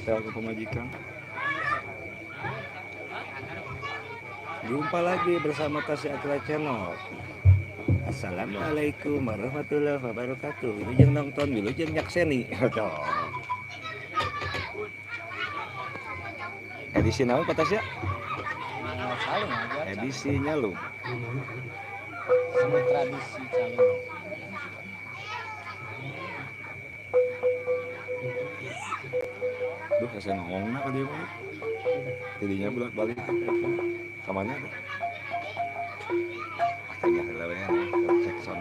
Setel ke pemajikan. Jumpa lagi bersama Tasya Aqilla Channel. Assalamualaikum warahmatullahi wabarakatuh. Wilujeng nonton, wilujeng nyakseni. Edisi naon Pak Tasya? Calung aja. Edisi nyalung. Seni tradisi calung. Duh, saya ngomongna ka dieu mah. Tidinya bolak-balik ka mana tuh? Kayaknya heula we cek sound.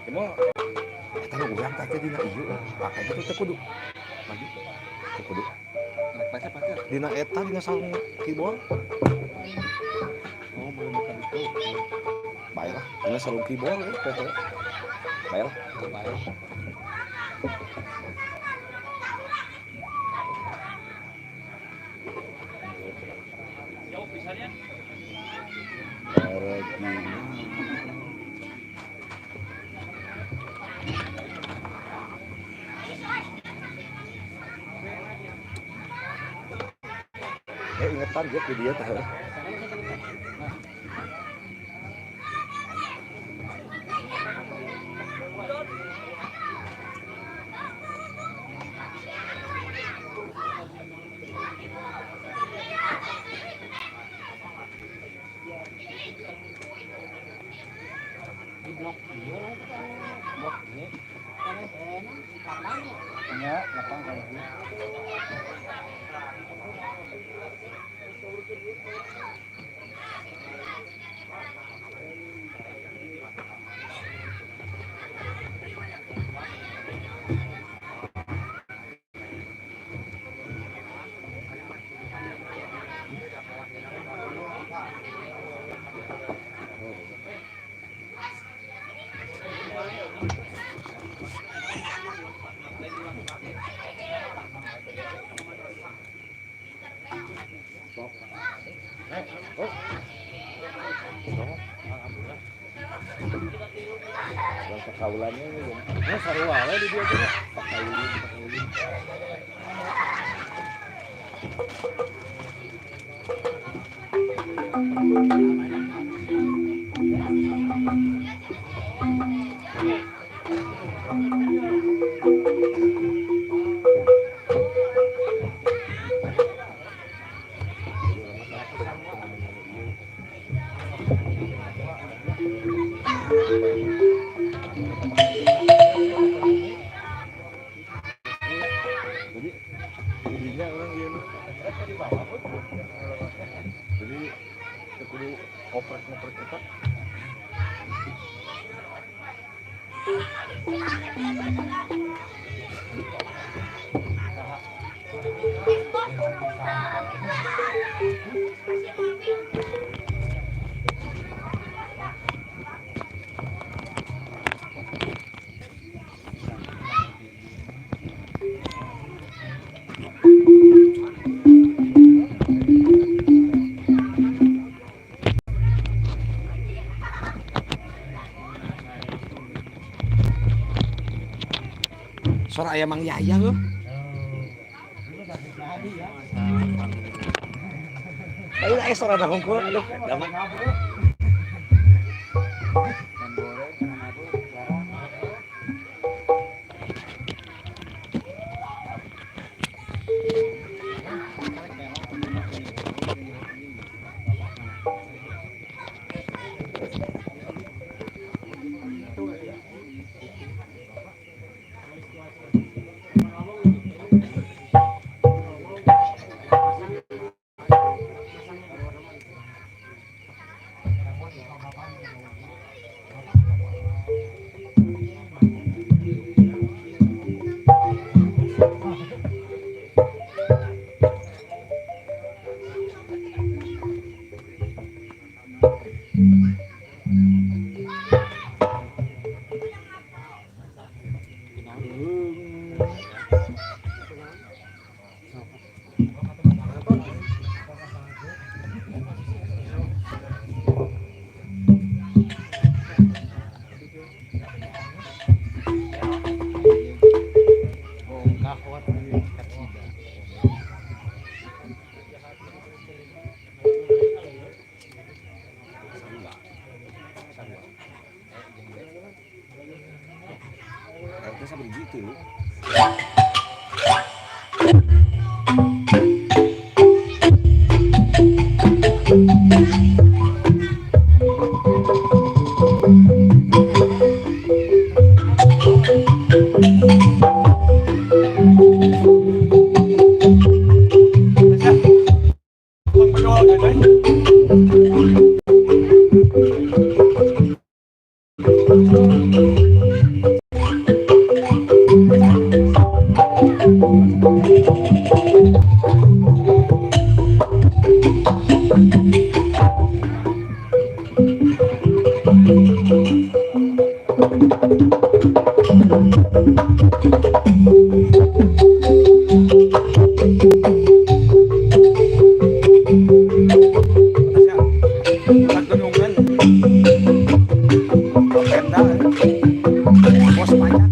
Emang eta nu urang teh dina ieu pakai gitu teh kudu maju teh kudu Pakai pakai. Dina eta dina sarung keyboard. Oh, belum makan itu. Bae lah dina sarung keyboard poho bae lah. Baik. Ingetan gue video teh. Di blok ieu lah, blok ieu. Ya, lapang kalau gitu. Kaulannya ini Oh, sarua we di dieu teh. pakaulin pakaulin. Jadi jadinya orang iya nu. Jadi teu kudu oprek-ngoprek eta. Suara ayam Mang Yaya loh. Ayo aya suara na hungkul aduh damang. Eta sabaraha tilu? Bos pajak.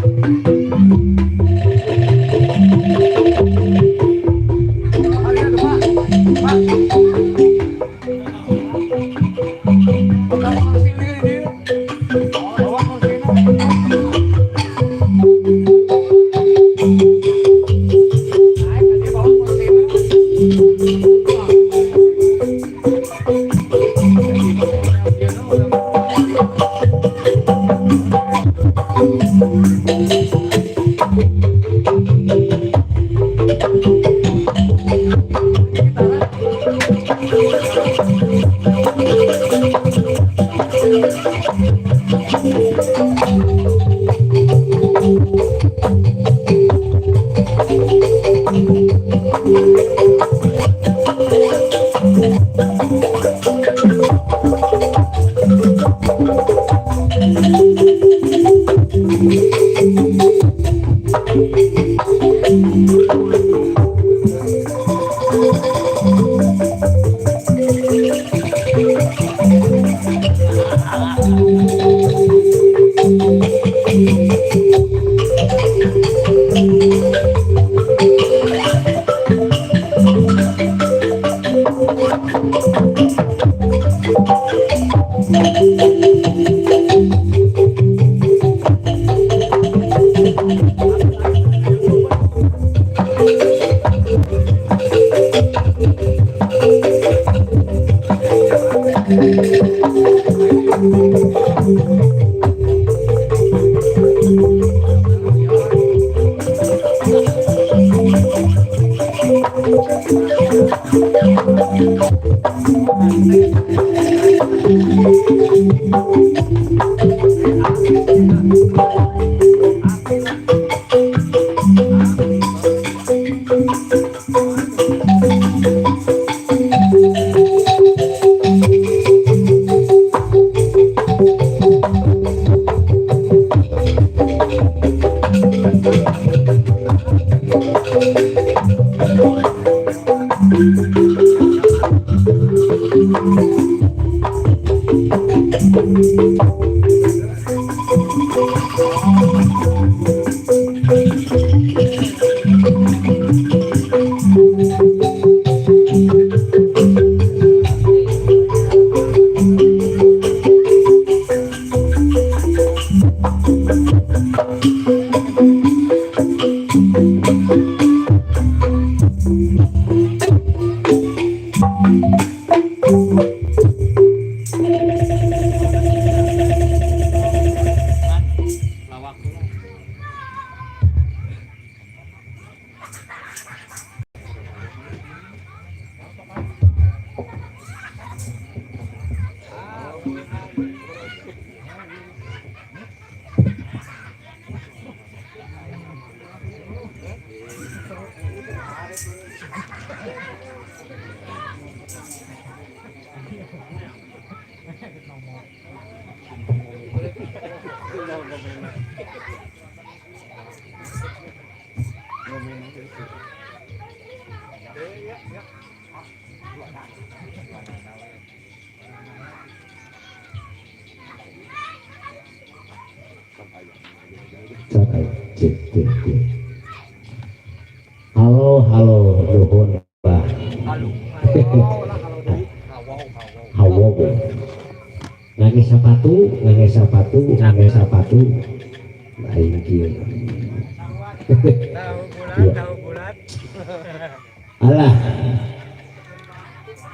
Lawak. Cek, cek, cek. Halo, halo, nuhun, Pak. Halo. Halo lah, halo deui. Hawo, hawo. Hawo. Ngangge sapatu, ngangge sapatu, ngangge sapatu. Lain kieu. Tahu bulat, Iya. tahu bulat. Alah.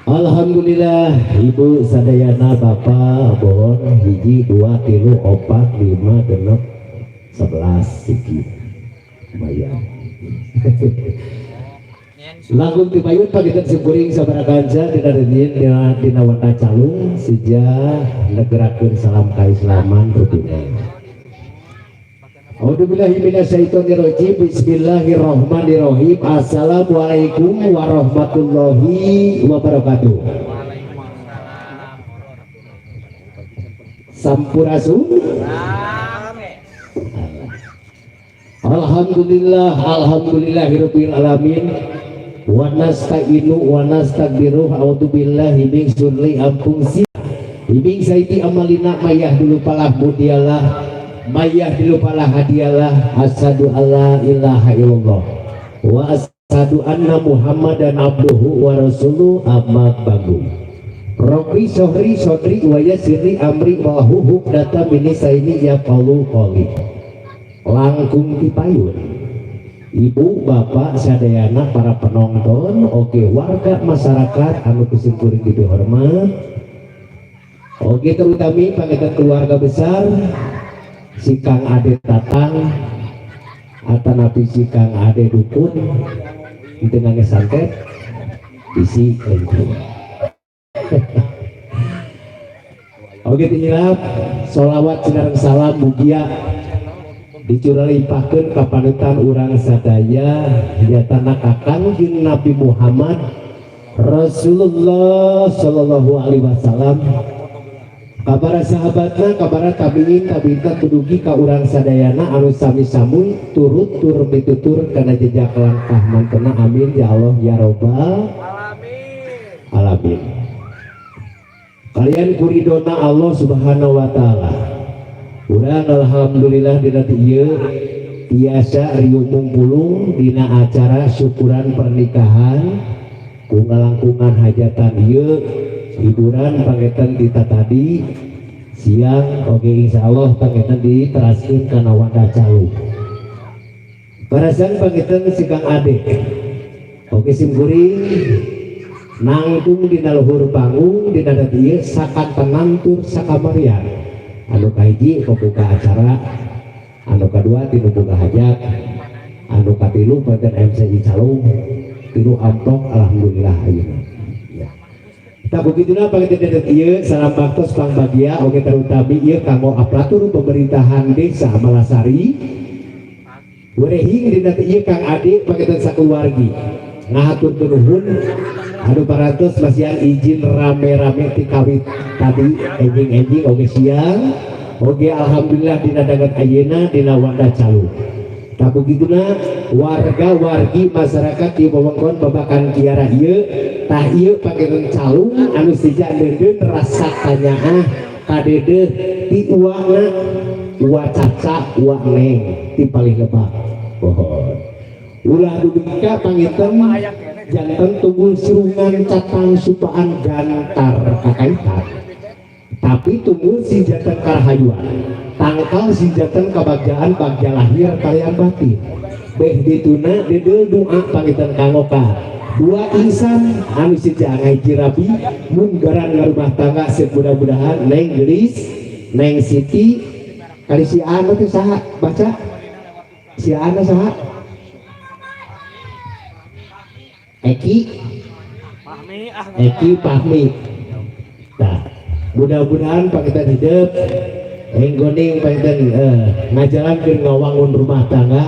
Alhamdulillah, Ibu sadayana, Bapak, bohong, hiji, dua, tilu, opat, lima, genep, 11 siki lumayan. Langkung tipayun pagitan simkuring sabara kanca dina dinten dina dina Wanda Calung sija negerakeun salam kaislaman rupina. A'udzubillahi minasyaitonirrajim. Bismillahirrahmanirrahim. Assalamualaikum warahmatullahi wabarakatuh. Waalaikumsalam. Sampurasun. Rame. Alhamdulillah, alhamdulillahirabbil alamin. Wa nasta'inu wa nastaghfiruh, a'udzu billahi min syurri anfusina min sayyiati a'malina, may yahdihillahu fala mudhillalah, may yudlil fala hadiyalah. Asyhadu alla ilaha illallah wa asyhadu anna muhammadan abduhu wa rasuluh, amma ba'du. Rabbi syrahli sadri wa yassirli amri wahlul 'uqdatam min lisani yafqahu qawli. Langkung tipayun, Ibu, Bapak sadayana, para penonton, oke, warga masyarakat anu ku simkuring dihormat, oke, terutami panginten keluarga besar si Kang Ade Tatang atanapi si Kang Ade Dukun itu ngangge santet isi lingkungan. Oke, tinggal solawat sinareng salam mugia dicuralimpahkeun ka panutan urang sadaya, nyatana ka Kangjeng Nabi Muhammad Rasulullah Shallallahu Alaihi Wasallam, ka para sahabatna, ka para tabiin tabiin, tudugi ka urang sadayana anu sami-sami turut tur mitutur kana jejak langkah mantena. Amin ya Allah ya robbal Alamin. alamin. Kalian kuridona Allah Subhanahu wa Ta'ala, urang alhamdulillah dina ieu tiasa riung pulung dina acara syukuran pernikahan ku ngalangkungan hajatan ieu, hiburan panginten kita tadi siang. Oke, insya Allah panginten diteraskeun kana Wanda Calung. Barasan panginten si Kang Ade, oke, simkuring nangtung dina luhur panggung dina ieu sakantenan tur sakamarian, anu kahiji pembuka acara, anu kadua tinu buka hajat, anu katilu panginten MC Calung, tilu amplop. Alhamdulillah ayeuna ya. Tak begitulah panginten dina ieu salam baktos pangbagia, oke, terutami ieu kanggo aparatur pemerintahan Desa Malasari. Werehing dina ieu Kang Ade panginten sakeluargi ngahatur nuhun anu parantos masihan izin rame-rame ti kawit tadi enjing-enjing, oge siang, oge alhamdulillah dina danget ayeuna dina Wanda Calung. Tak begituna warga wargi masyarakat di wewengkon Babakan Kiara ieu, tah ieu panginten calung anu sija deundeun rasa kanyaah kadeudeung ti uangna, Wa Caca, Wa Neng ti paling lebak. Pohon ulah dugi ka panginten janten tunggul sirungan catang supaan gantar kakaitan, tapi tunggul si janten karahayuan tangkal si janten kabagjaan bagja lahir kalian batin. Beh dituna dedeul doa panginten kanggo ka dua insan anu sija ngahiji rabi munggaran ngarumah tangga. Mudah-mudahan Neng Gelis, Neng Siti, kali si Ana teh saha, baca si Ana saha, Eki. Fahmi ah. Eki Fahmi. Nah, mudah-mudahan panginten hidup enggoning panginten ngajalankeun ngawangun rumah tangga,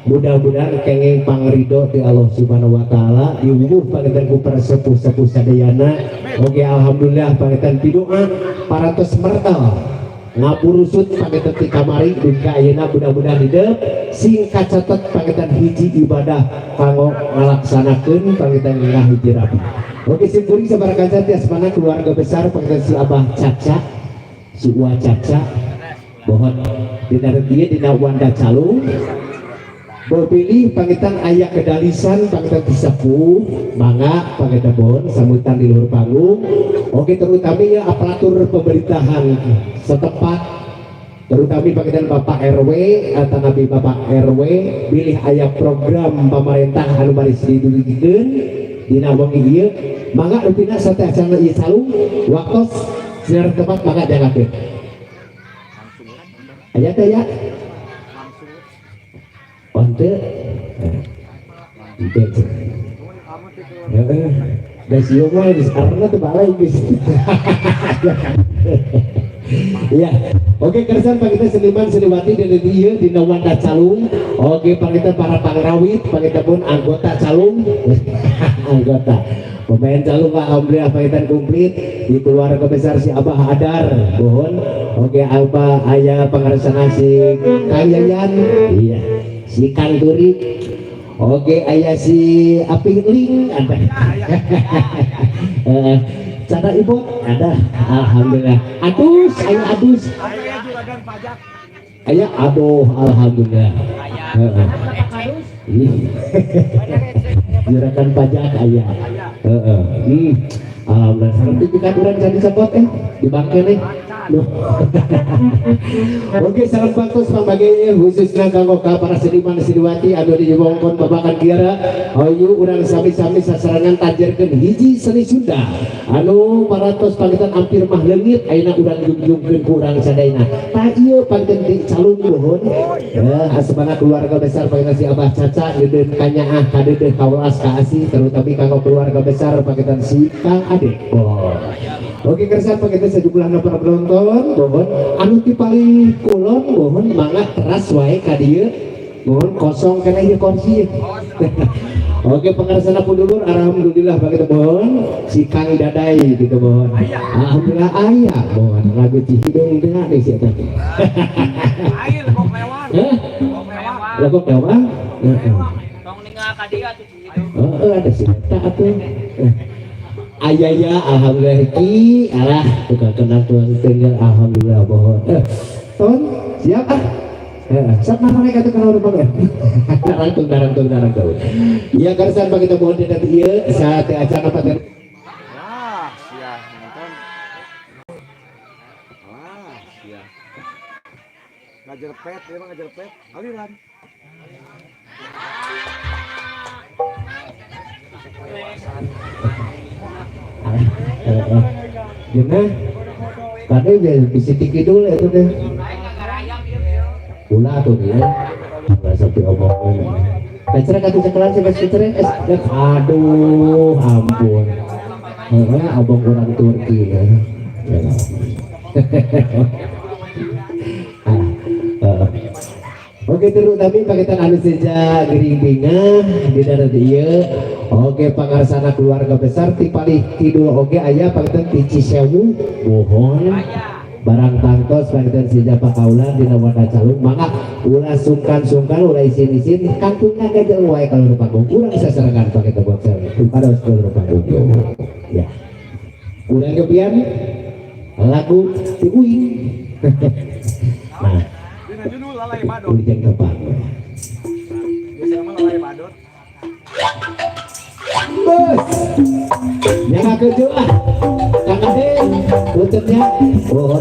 mudah-mudahan kenging pangrido di Allah Subhanahu wa Taala, diwuwuh panginten ku para sepuh-sepuh sadayana. Oke, alhamdulillah panginten pidoa parantos mertel ngaburusut panginten ti kamari dugi ka ayeuna. Mudah-mudahan hidup sing kacatet panginten hiji ibadah kanggo ngalaksanakeun panginten ngahiji rabi. Oke, simkuring sabaraha kanca tiasmana keluarga besar panginten si Abah Caca, si Uwa Caca, mohon dina dieu dina Wanda Calung. Bilih panginten aya kedalisan panginten ti sepuh, mangga panginten mohon sambutan di luhur panggung. Oke, terutama ya aparatur pemerintahan setempat, terutama panginten Bapak RW atau nabi Bapak RW, bilih aya program pemerintah anu baris didugikeun dina wengi ieu, mangga rupina sateuacan ieu calung waktos sinar tempat, mangga dianggakeun. Aya teh ya? Oh, henteu. Henteu. Heeh. Da sieu mah geus karena teu balik geus. Iya. Oke, kersan panginten seniman seniwati dan ieu dina Wanda Calung. Oke, panginten para pangrawit, panginten pun anggota calung. Anggota. Pemain calung alhamdulillah panginten komplit di keluarga besar si Abah Adar. Mohon. Oke, Abah aya pangarsana si Kang Yayan. Iya. Si Kang Turi. Oke, aya si Aping Ling ada. Cara ibu ada, alhamdulillah. Adus, aya adus. Aya juragan pajak. Aya, aduh, alhamdulillah. Heeh. Ih. Juragan pajak aya. Heeh. Alhamdulillah. Sertifikat urang jadi sepot di bangke nih. Loh. Oke, salam baktos pambage khususnya kanggo ka para seniman seniwati anu di wewengkon Babakan Kiara. Hayu urang sami-sami sasarengan tajerkeun hiji seni Sunda anu parantos panginten ampir mah leungit, ayeuna urang jungjungkeun ku urang sadayana. Tah ieu panginten di calung nuhun. Ya, asmana keluarga besar panginten si Abah Caca deudeuh kanyaah kadeudeuh kawelas kaasih, terutama kanggo keluarga besar panginten si Kang Ade. Oh. Oke, kersa panginten sejumlah para penonton, mohon anu ti paling kulon mohon mangga teras wae ka dieu, mohon kosong kana ieu kursi. Oke, pangarsana pundulur, alhamdulillah panginten mohon si Kang Dadai gitu mohon. Alhamdulillah aya mohon lagu Cihidung teh nih si eta. Air kok lewat. Hah? Kok lewat. Lah kok lewat? Heeh. Tong ningal ka dieu atuh Cihidung. Heeh, ada si eta atuh. Aya ya, alhamdulillah ki alah tukang kenal tuang tinggal, alhamdulillah mohon. Ton siap ah. Siap mana mereka tuh kenal rumah ya? Narangtung narangtung narangtung. Ya karsan bagi kita mohon tidak ieu saat acara paten. Wah, sia nonton. Wah, sia. Ngajerpet, dia mah ngajerpet. Aliran. Gimana? Tadi bisa tinggi dulu itu deh. Ulah tuh dia. Nggak sampai omongin. Kacrek atau ceklan sih, Mas Kacrek. Aduh, ampun. Heeh, abang orang Turki ya. Oke, terutama paketan anu seja gering bingah di darat ieu. Oke, pangarsana keluarga besar ti palih kidul oge aya paketan ti Cisewu mohon barang tangtos paketan seja pakaulan dina Wanda Calung, mangga ulah sungkan-sungkan ulah isin-isin kantungna gajal wae kalau rupa panggung urang sasarengan paketan buat pada rupa panggung ya urang kepian lagu ti uing. Nah, Dina judul lalai badut. Ujang tepang. Biasanya mah lalai badut. Bos. Yang kedua, Kang Ade, puntennya, oh,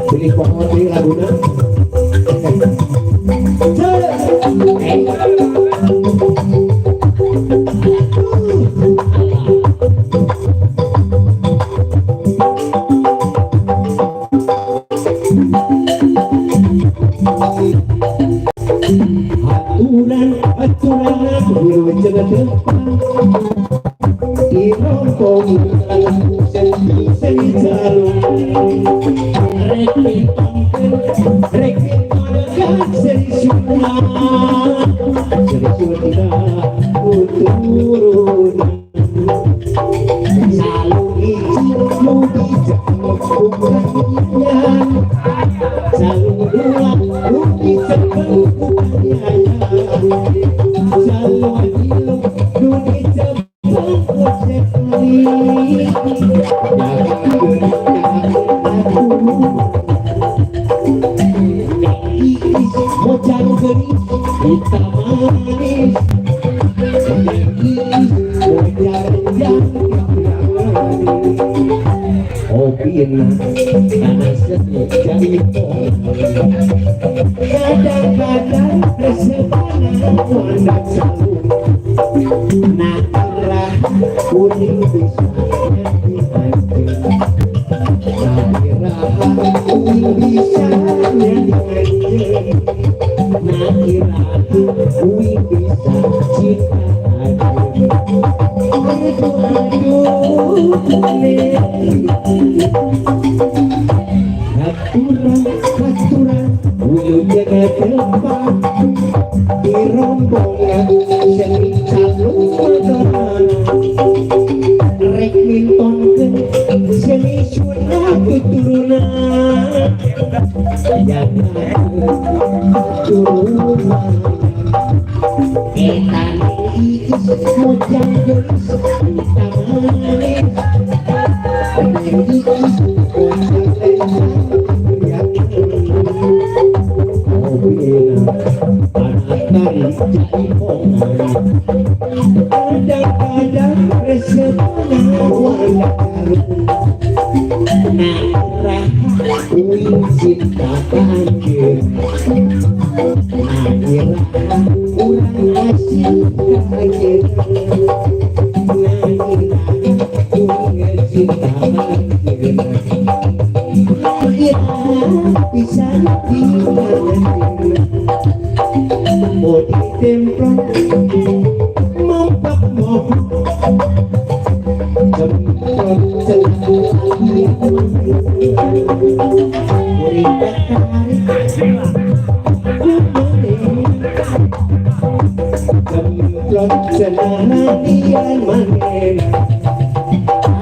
pilih pohon di laguna. Aturan, aturan, guru jangan tepang. Irompong seni jalur rek pangken rek pangken seni Sunda seni Sunda kuturunan salung hiji nu dijemput salung dua nu dijemput salung tilu nu dijemput Manis. Mojang Opina kana seni jaipongan. Kadang-kadang resepana wanda calung. Nah iraha kuring bisa nyadi anjeun. Nah iraha kuring bisa nyadi anjeun. Nah iraha kuring bisa cinta anjeun. Aduh aduh Neng. Aturan aturan wilujeng tepang di rombongan seni calung motoran rek mintonkeun seni Sunda tuturunan yang turunan eta Iis mojang geulis hitam manis. Neng Iis mojang lensa. Obina anak tari jaipongan. Kadang-kadang resepna wanda calung. Nah iraha uing cinta ka anjeun. Nah iraha urang asing ka anjeun. Nah iraha uing cinta ka anjeun. Nah iraha bisa di anjeun. Bodi templon mampak moho cemplon centil kuring katarik ku maneh. Cemplon cenah manehna.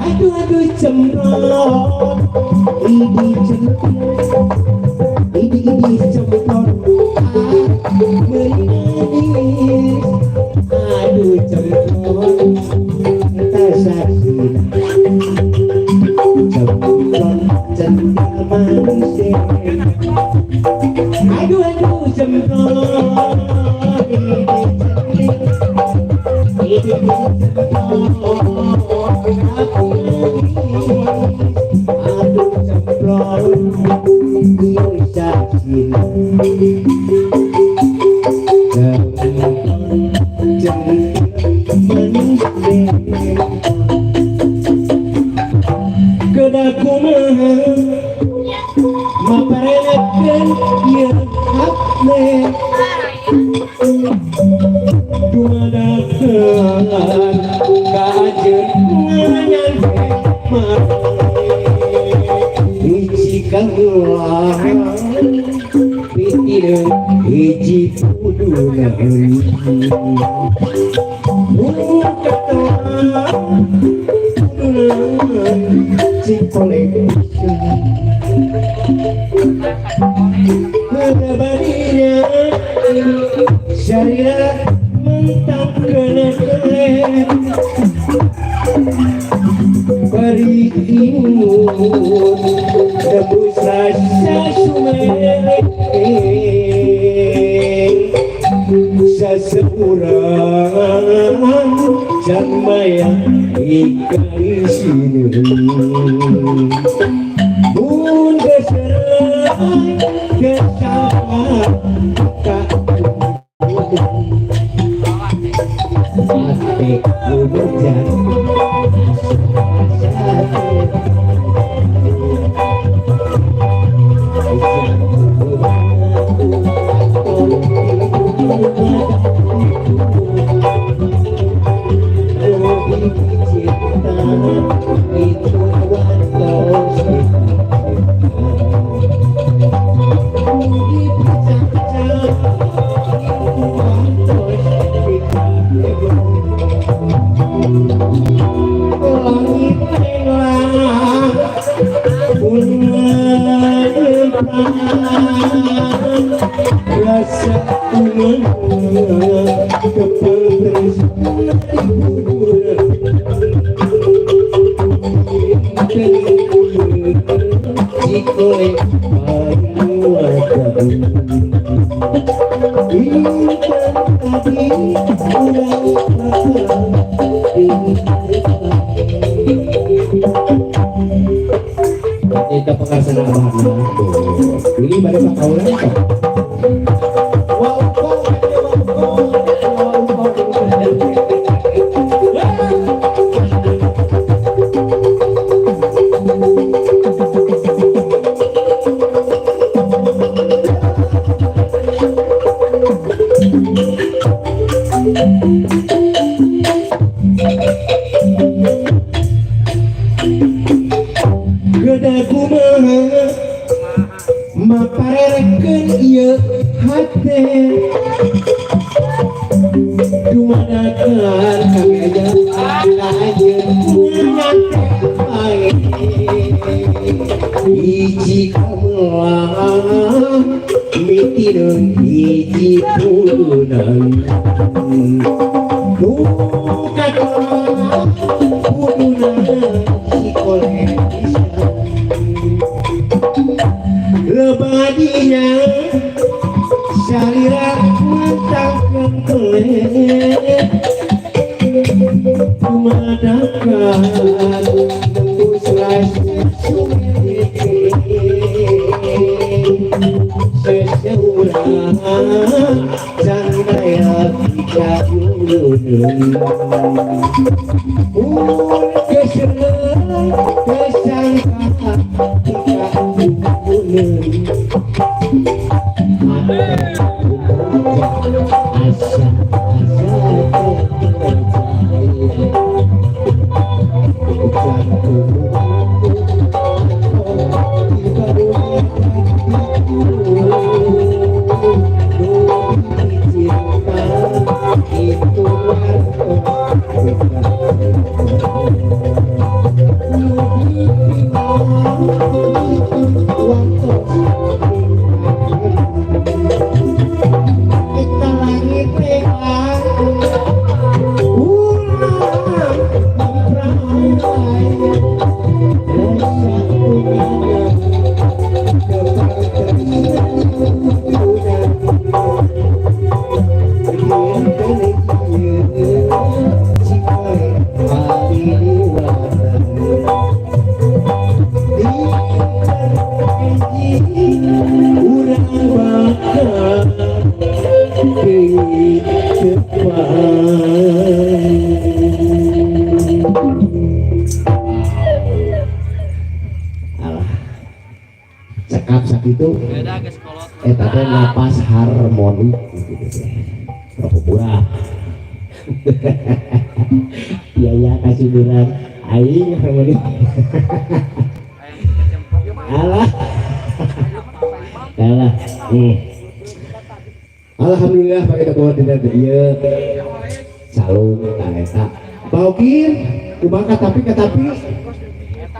Aduh aduh cemplon idi centil idi idi cemplon ah meuni manis. Aduh cemplon eta saksina cemplon centil manis. Aduh aduh cemplon idi centil idi cemplon aku manis. Aduh cemplon ieu saksina cemplon centil manis. Kedah kumaha maparenakeun ieu hate dumadakan ka anjeun nganyampe maraneh. Hiji kaheula pitireun hiji pudunaeun nu katoa pudunaeun cikolek pisan. Badinya syariah mentang kena kelek beri imun tebus rasa sumeleng seseorang jamaya ikai sineun mun geserai kesalahan ka ate kuberjan rasa Dinten tadi urang kakelang Kita pengarsana abahna tuh. Ini pada Pak Kaulan kok. Wow, wow, wow, wow, wow. Gede kumaha maparerekeun ieu hate dumadakan kami aja anjeun nyate bae hiji kamelang mitineun hiji pulunan nu katolah kuduna si koleh pisan lebadinya salira mentangkeun kelet dumadakan nembus seseurang sangaya pikayuneun mun keseneng kesangka pikayuneun asa asa cekap sakitu eta teh napas harmoni gitu teh rokok biaya kasiburan aing harmoni alah alah. Alhamdulillah pakai tepung dina ieu calung ta eta baukir kumaha katapi katapi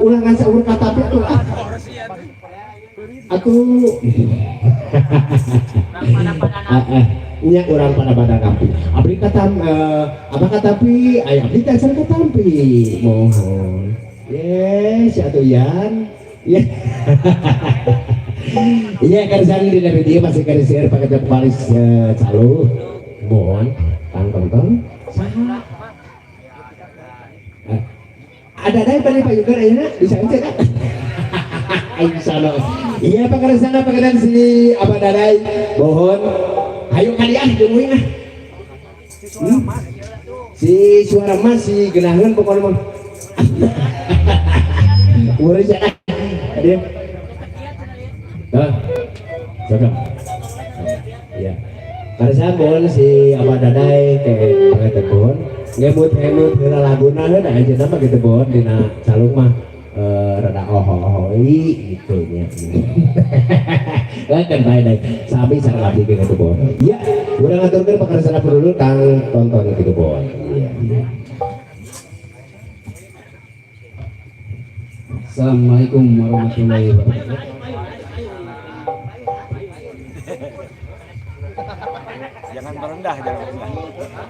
ulangan saur katapi atuh atuh nya urang pada pada kampi abdi katam abah katapi aya abdi teh acan katampi mohon yes atuh yan ya. Iya kerjaan di dalam dia masih kerja pakai jam palis calo mohon kang tonton saha ada ada pada Pak Yugar ayeuna bisa aja insyaallah. Iya Pak Kersana paketan si Abah Dadai mohon ayo kali ah demuin ah si suara mas si genaheun pokoknya mah urus ya dia. Dah, cocok. Iya. Karena saya mohon si Abah Dadai teh pakai tebon, ngemut-ngemut heula laguna heula aja nama gitu bon dina calung mah rada oho-ohoi gitu nya. Lah kan bae deh, sami sareng abdi ge gitu bon. Iya, urang ngaturkeun pakarsana dulu kang tonton gitu bon. Iya. Assalamualaikum warahmatullahi wabarakatuh. Jangan merendah, jangan merendah.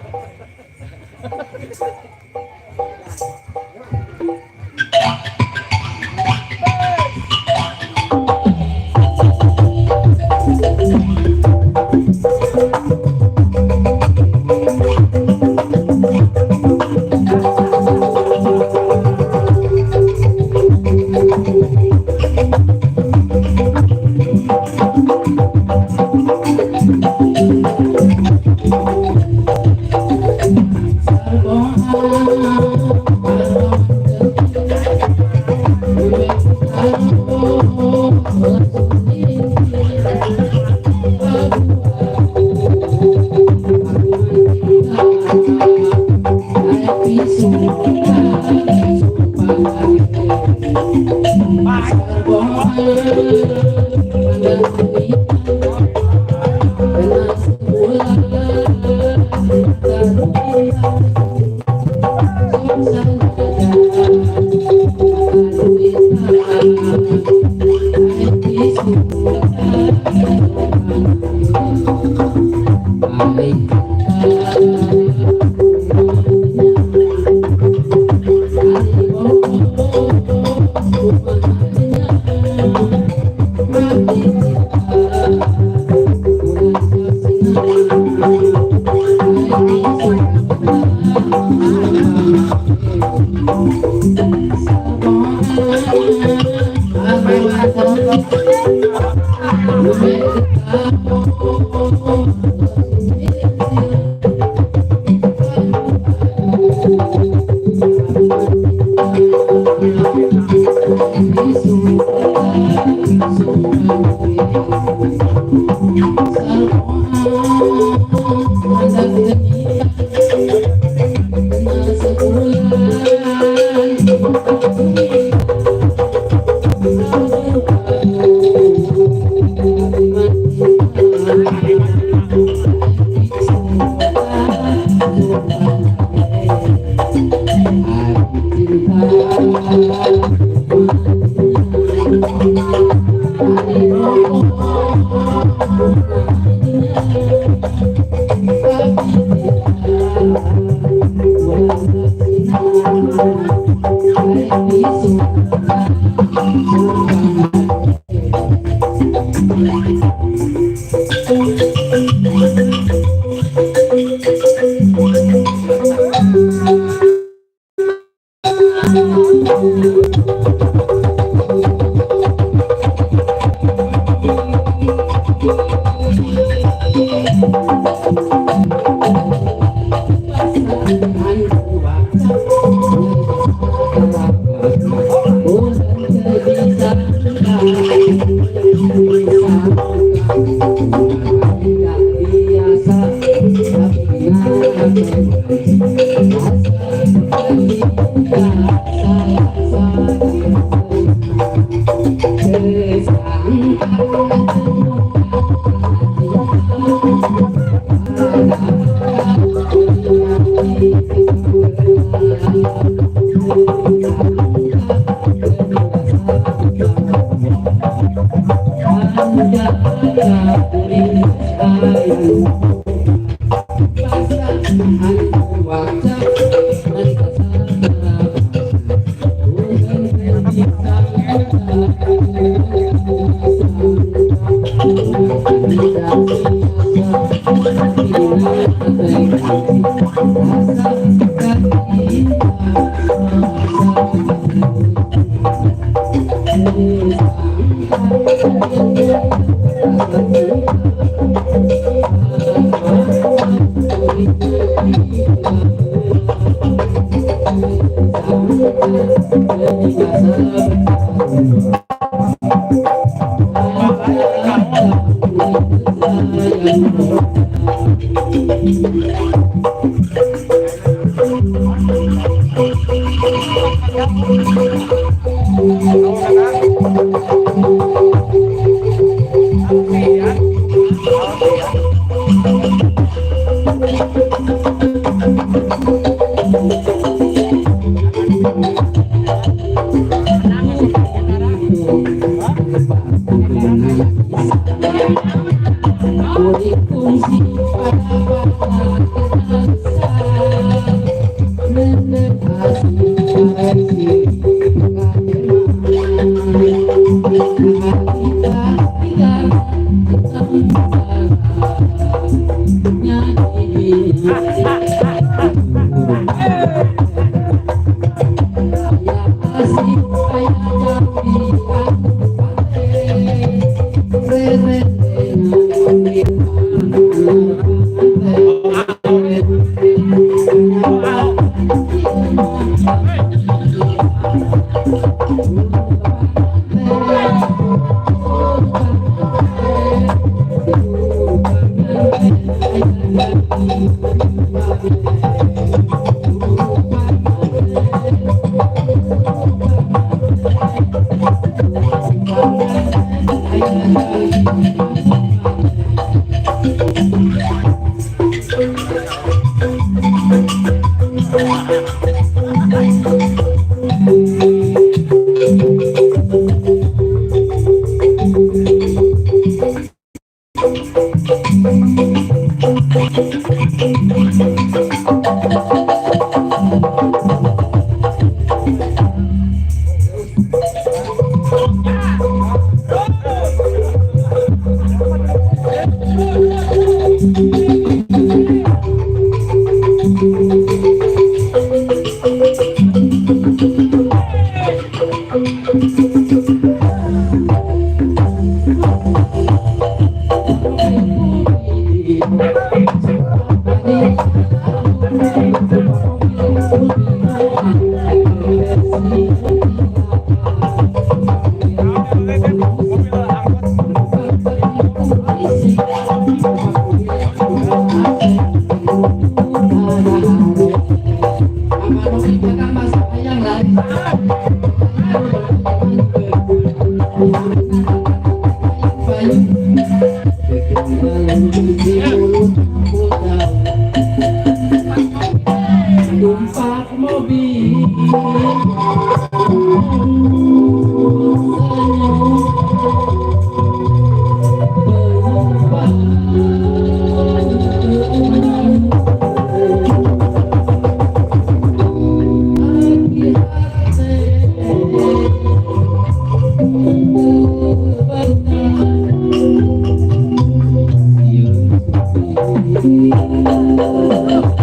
Thank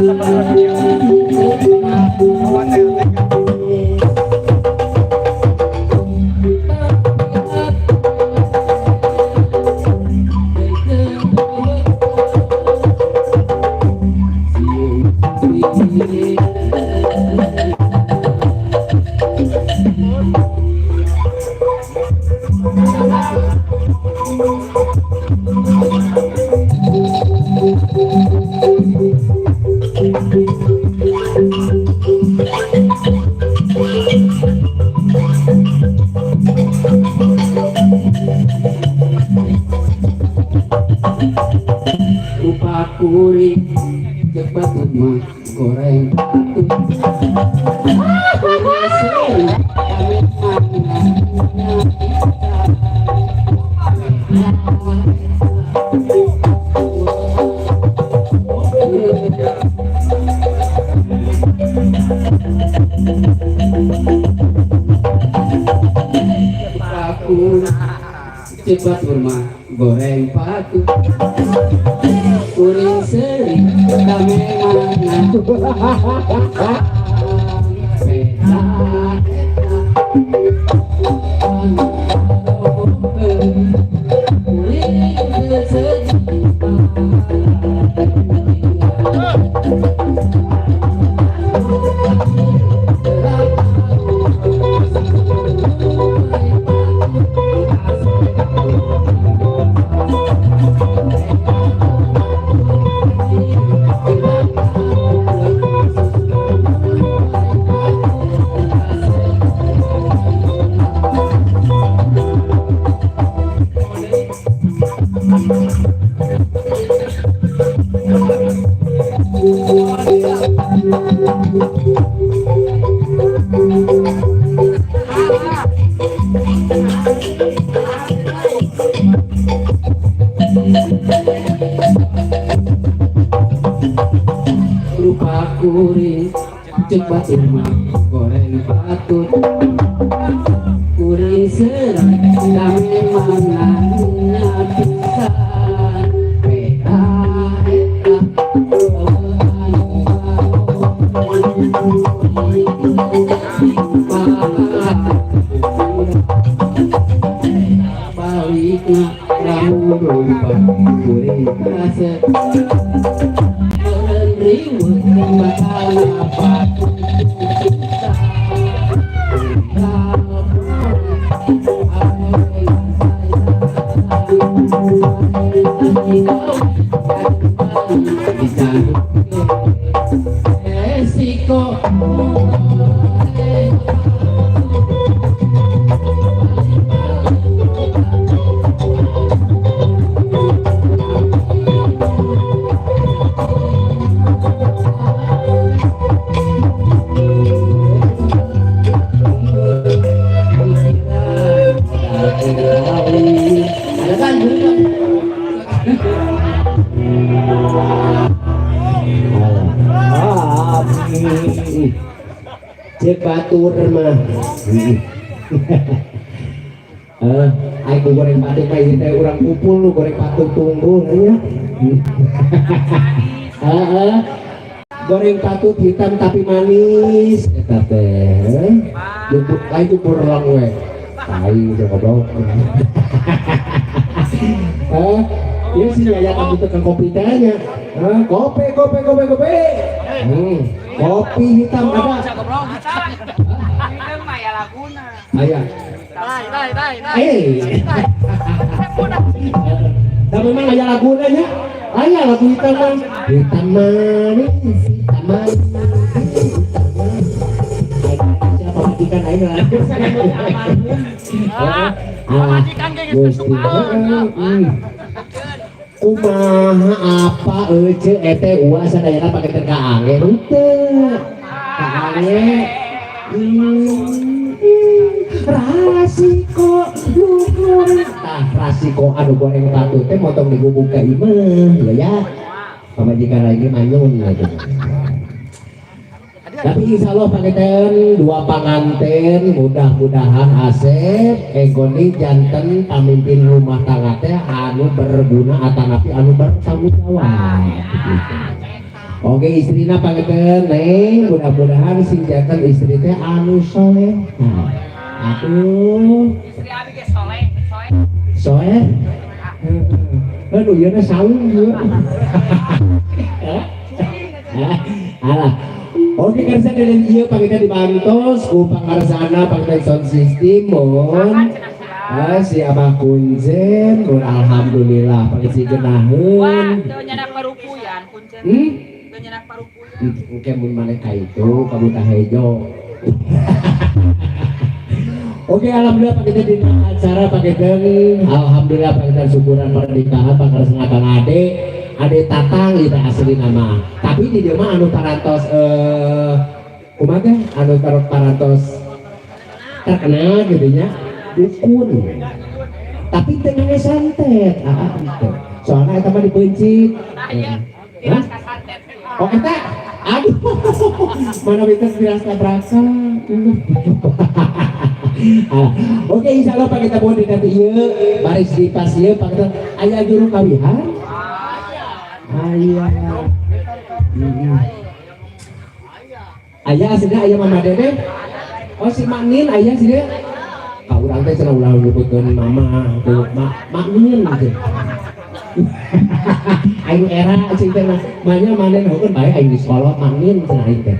Rupa kuring ceuk batur mah goreng patut. Kuring seuri kami ceuk batur mah goreng patut. Kuring seuri kami mana peta kuring sedih. Rupa kuring ceuk batur mah goreng patut. Kuring seuri kami mana pisan peta eta anu balikna lamun rupa kuring kasep riweuh bakal napatut. Esiko Ceuk batur mah. Aing goreng patut mah ieu teh urang kumpul lu goreng patut tunggul nya. Heeh. Goreng patut hitam tapi manis eta teh. Jemput lain jemput lang we. Tai jeung goblok. Heh, ieu si Yaya kamu tukang kopi teh nya. Kopi kopi kopi kopi. Kopi hitam ada. Aya. Eh. Da memang aya laguna nya. Aya lagu hitam mah. Hitam manis, hitam manis, hitam manis. Siapa majikan aing lah. Majikan ge geus Kumaha apa euceu ete uas sadayana pake teh kaange henteu. Kaange. Rasiko lu goreng tah rasiko anu goreng patut teh motong digubuk ka imah ya ya. Pamajikan lagi manyun gitu. Tapi insya Allah panganten dua panganten mudah-mudahan Asep Egoni janten pamimpin rumah tangga teh anu berguna atanapi anu bertanggung jawab gitu. Oke istrina pangetan Neng, mudah-mudahan sing janten istri teh anu soleh. Aduh. Istri abi ge soleh, soleh. Soleh. Aduh, ieu na saung ieu. Alah. Oke karsa dari ieu pangetan dibantos ku pangarsana pangetan sound system mun. Ah, si Abah Kunzen mun alhamdulillah pangetan si genaheun. Wah, teu nyanak parupuyan Kuncen. Hmm? Teu nyanak parupuyan. Engke mun maneh ka itu ka Buta Hejo. Oke, alhamdulillah pakai di acara pakai alhamdulillah pakai syukuran pernikahan pangarsana Kang Ade, Ade Tatang itu asli nama. Tapi di dieu mah anu parantos kumaha teh anu parantos terkenal gitu nya dukun. Tapi teu ngangge santet. Ah, teu. Soalna eta mah dipeuncit. Nah, tiras ka santet. Oh eta, aduh, mana bisa tiras tabrakan. Ah, oke insyaallah pak kita mohon dina ieu baris di pas ieu pak kita aya juru kawihan. Aya. Aya aslinya aya Mama Dede. Oh si Mak Nin aya sih dia. Ka urang teh cenah ulah nyebutkeun mama tuh Mak Nin gitu. Aing era cing teh mah manya manen heukeun bae aing di sekolah Mak Nin cenah aing teh.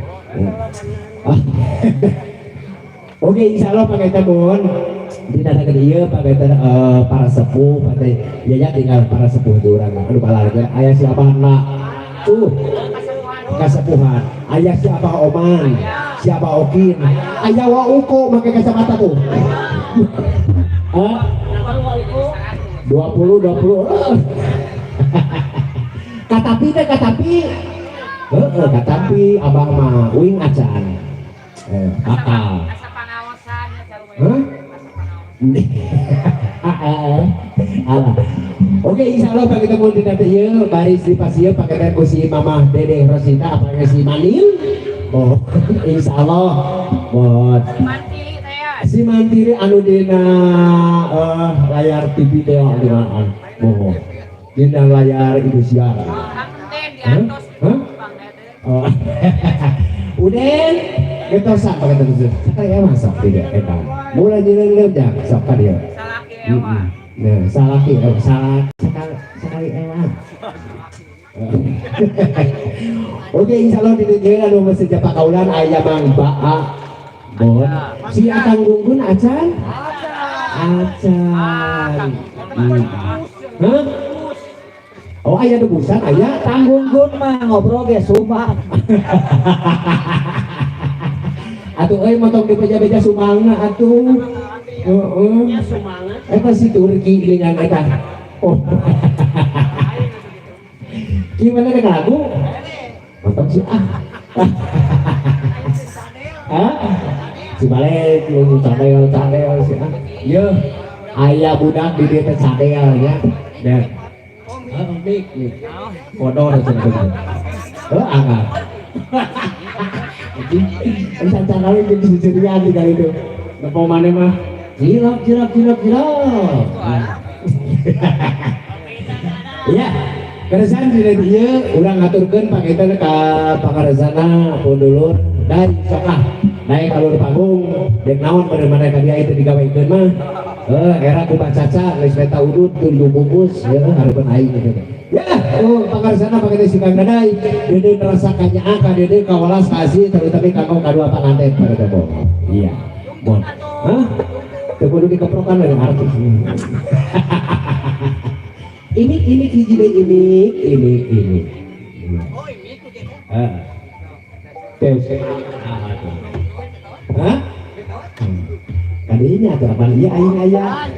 Oke insyaallah pak kita mohon dinadakan ieu pak kita para sepuh pak teh ya ya tinggal para sepuh di urang aduh palarga aya siapa nak tuh kasepuhan aya siapa Oman siapa Okin aya wa uko make kacamata tuh. Hah? 20 20 katapi teh katapi heeh katapi abah mah uing acan bakal. Hah? Alah. Oke insyaallah pak kita mau dinate ieu baris di pas ieu pakai ku si Mamah Dede Rosita apa si Manil. Oh, insyaallah buat si Mantiri anu dina layar TV teh di mana? Oh. Dina layar Indosiar. Hah? Hah? Oh. Uden getosan pakai terus. Sakali emang sok tidak eta. Mulai nyeungeun jang sok ka dieu. Salaki ewa. Nah, salaki ewa, sakali ewa. Oke, insyaallah di dieu anu masih japa kaulan aya Mang Baa. Bon. Si Akang Gunggun acan? Acan. Hah? Oh aya debusan aya Kang Gunggun mah ngobrol ge sumbang. Atuh euy motong di beja-beja sumangna atuh. Heeh. Eta si Turki dengan eta. Oh. Gimana dengan lagu? Motong si ah. Hah? Si balik lu cadel cadel si ah. Yeuh, aya budak di dieu teh cadel nya. Dan heeh mik mik. Bodor cenah. Heuh angkat. Can-can jadi seserian di kali itu. Lepo mana mah? Jilap jilap jilap jilap. Ya, keresan di dieu urang ngaturkeun pangetan ka pangaresana pundulur dari sokah naik alur panggung dek naon pada mana ka dia itu digawekeun mah. Era ku Caca geus meta udud teu dibungkus ya hareupeun aing gitu. Ya, oh pangaresana pangetan si Kang Dadai dede nerasa kanyaah ka dede kawelas kasih terutama kanggo kadua panganten pada tebo. Iya. Bon. Hah? Teu kudu dikeprokan we artis. Ini hiji deui ini. Oh, ini tuh gitu. Heeh. Tes. Hah? Kadinya atuh apaan ieu aing aya.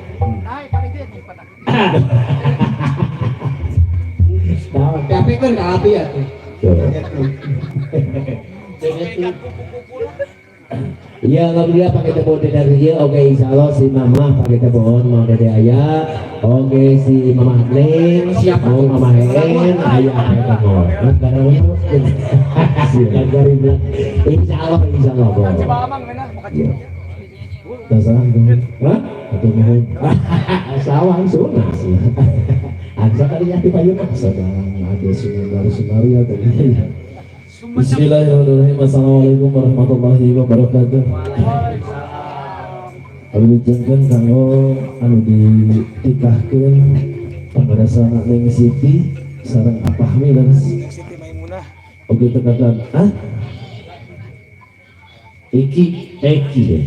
Kape kan ka api atuh. Iya alhamdulillah pakai tepung dari dia. Oke insyaallah si mama pakai tepung mau dede ayah. Oke si mama Neng, Siapa? Mau mama Hen, ayah pakai tepung. Insyaallah insyaallah. Dasar Hah? atau mohon Sawang sunah. Angsa kali ya di payung. Sedang ada Sunandar Sunaria tadi. Bismillahirrahmanirrahim. Assalamualaikum warahmatullahi wabarakatuh. Abdi jengkeun kanggo anu ditikahkeun pangarasana Neng Siti sareng Apahmi leres. Siti Maimunah. Oke, tekakan. Ah? Iki Eki ya.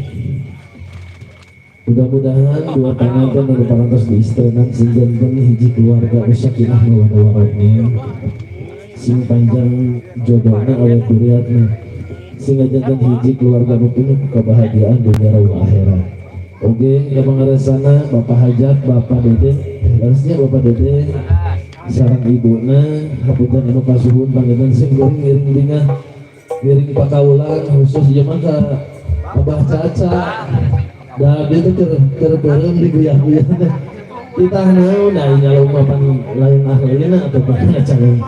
Mudah-mudahan dua panganten anu parantos diistenan sing janten hiji keluarga nu sakinah mawaddah warahmah, sing panjang jodohna, awet duriatna, sehingga janten hiji keluarga nu penuh kebahagiaan dunia wal akhirat. Oke, ya pangarasana Bapak Hajat, Bapak Dede, harusnya Bapak Dede sareng ibuna, hapunten anu kasuhun panginten sing kuring ngiring bingah, ngiring pakaulan khusus ieu mah ka Abah Caca. Da abdi teh keur beureum diguyah-guyah teh. Titah naon da nyalung mah pan lain ahlina atau pan calon.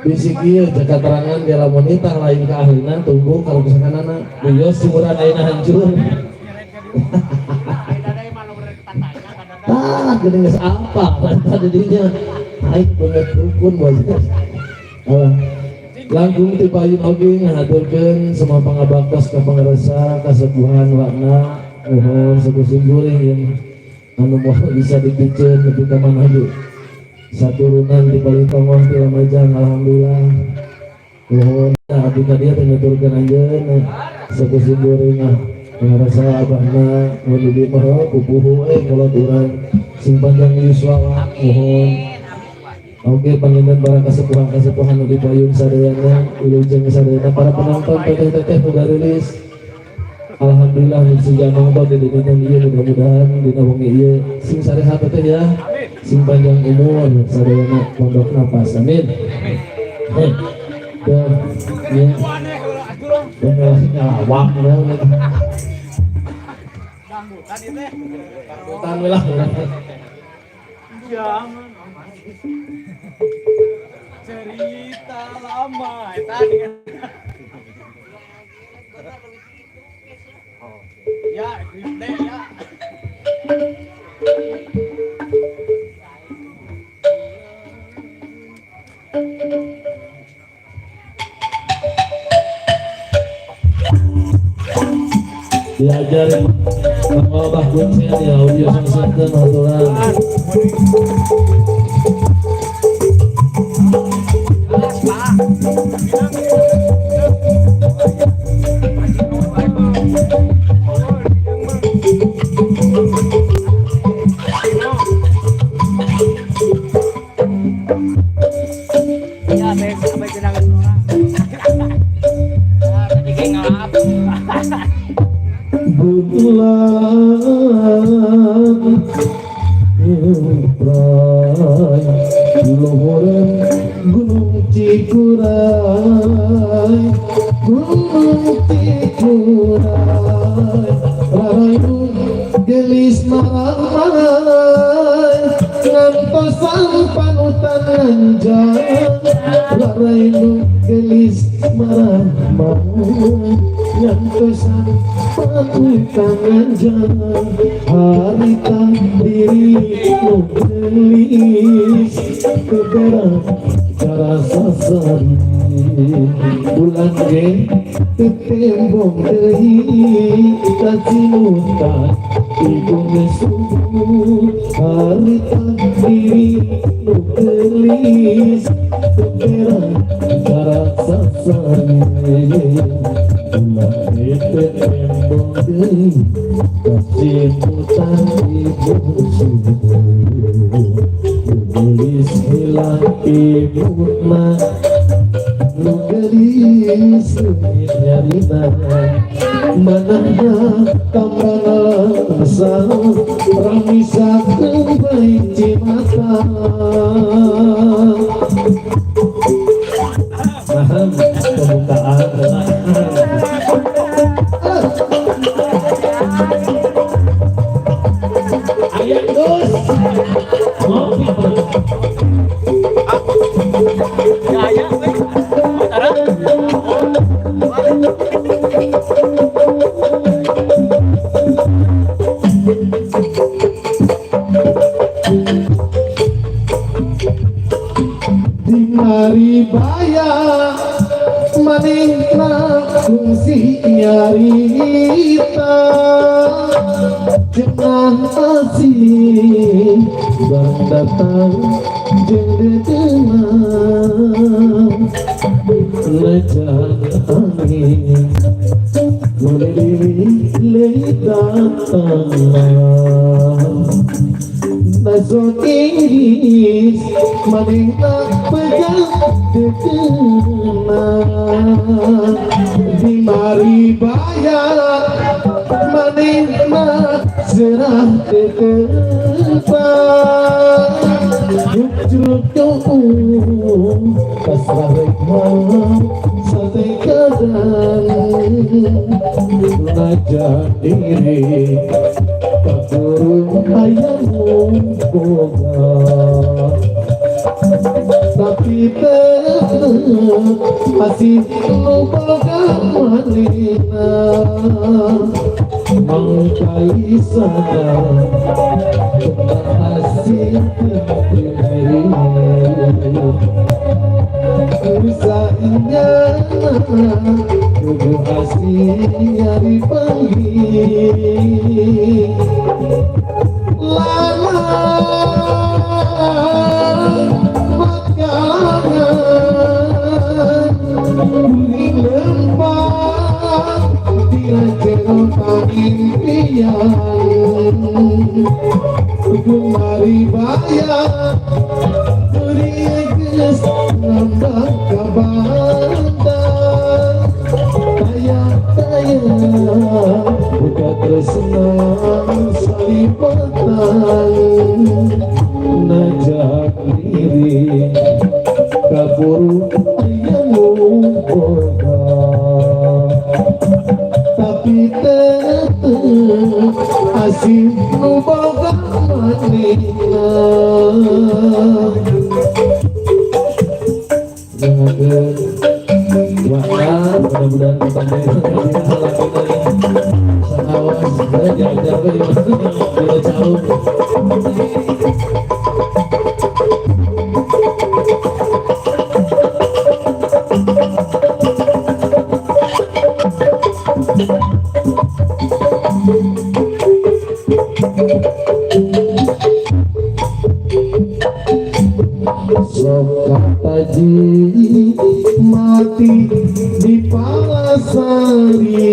Bisi kieu cek katerangan ge lamun nitah lain ka ahlina tunggu kalau misalkan wios sumuran ayeuna hancur. Tah geuning geus apa tah didinya aing beungeut dukun bos. Langkung ti payun oge ngahaturkeun semua pangabaktos ka pangarsa kasepuhan wakna, nuhun sakusim kuring yang anu moal bisa dipiceun nepi ka mana ge saturunan di paling tonggoh di Lamajang, alhamdulillah nuhun. Abdi ka dieu teh nuturkeun anjeun sakusim kuring ah ngarasa abahna mun di mah pupuhu kolot urang sing panjang yuswa, nuhun. Oke, panginten para kasepuhan-kasepuhan nu di payun sadayana, wilujeng sadayana para penonton, teteh-teteh nu rilis. Alhamdulillah nu siga nonton di dinten ieu, mudah-mudahan dina wengi ieu sing sarehat teteh ya. Sing panjang umur sadayana, pondok napas. Amin. Heh. Tuh, ya. Ngalawak naon eta. Dangdutan itu. Dangdutan we lah. Jangan. Cerita lama eta dengan ya gede ya. Diajarin Bang Bah Kuncen ya audio sound system aturan. Ya, sampai jenangan orang. Nah, tadi kayak ngelap. Bulan nyeprai luhureun Gunung Cikuray, Gunung Cikuray rarayun gelis maramai ngantosan panutan nganjang, rarayun gelis maramai ngantosan panutan nganjang, harita diri nu gelis keberak karasa sari, bulan ge tetembong deui kacinutan ibu subuh, harita diri nu gelis keberak karasa sari, bulan ge tetembong deui kacinutan ibu subuh, gelis hilang ibu mah nu gelis nyarina manahna tambah asa ramisakeun bae cimata. Nah, pembukaan. Ayah Gus ngopi. Gaya, weh. Tara. Di Maribaya Manehna kungsi nyarita cenah asih bareng datang jeung dedeungan najan angin melilit datang. Nazo Inggris manehna pegang dekeuna di mari bayar manehna serah tetepan Jujur pasrah rek sate kadang najan diri kakurung hayang boga tapi tetep masih nu boga manehna mangkali sadar asih diri usahanya kudu asih nyari panggil lama makanan kuning lempar dina jero pangimpian Kumari bayar geus nambah kabanda taya-taya buka tresna salipatan najak diri kaburu aya boga tapi tetep asih nu boga manehna. Wah, mudah-mudahan kita Taji mati di Palasari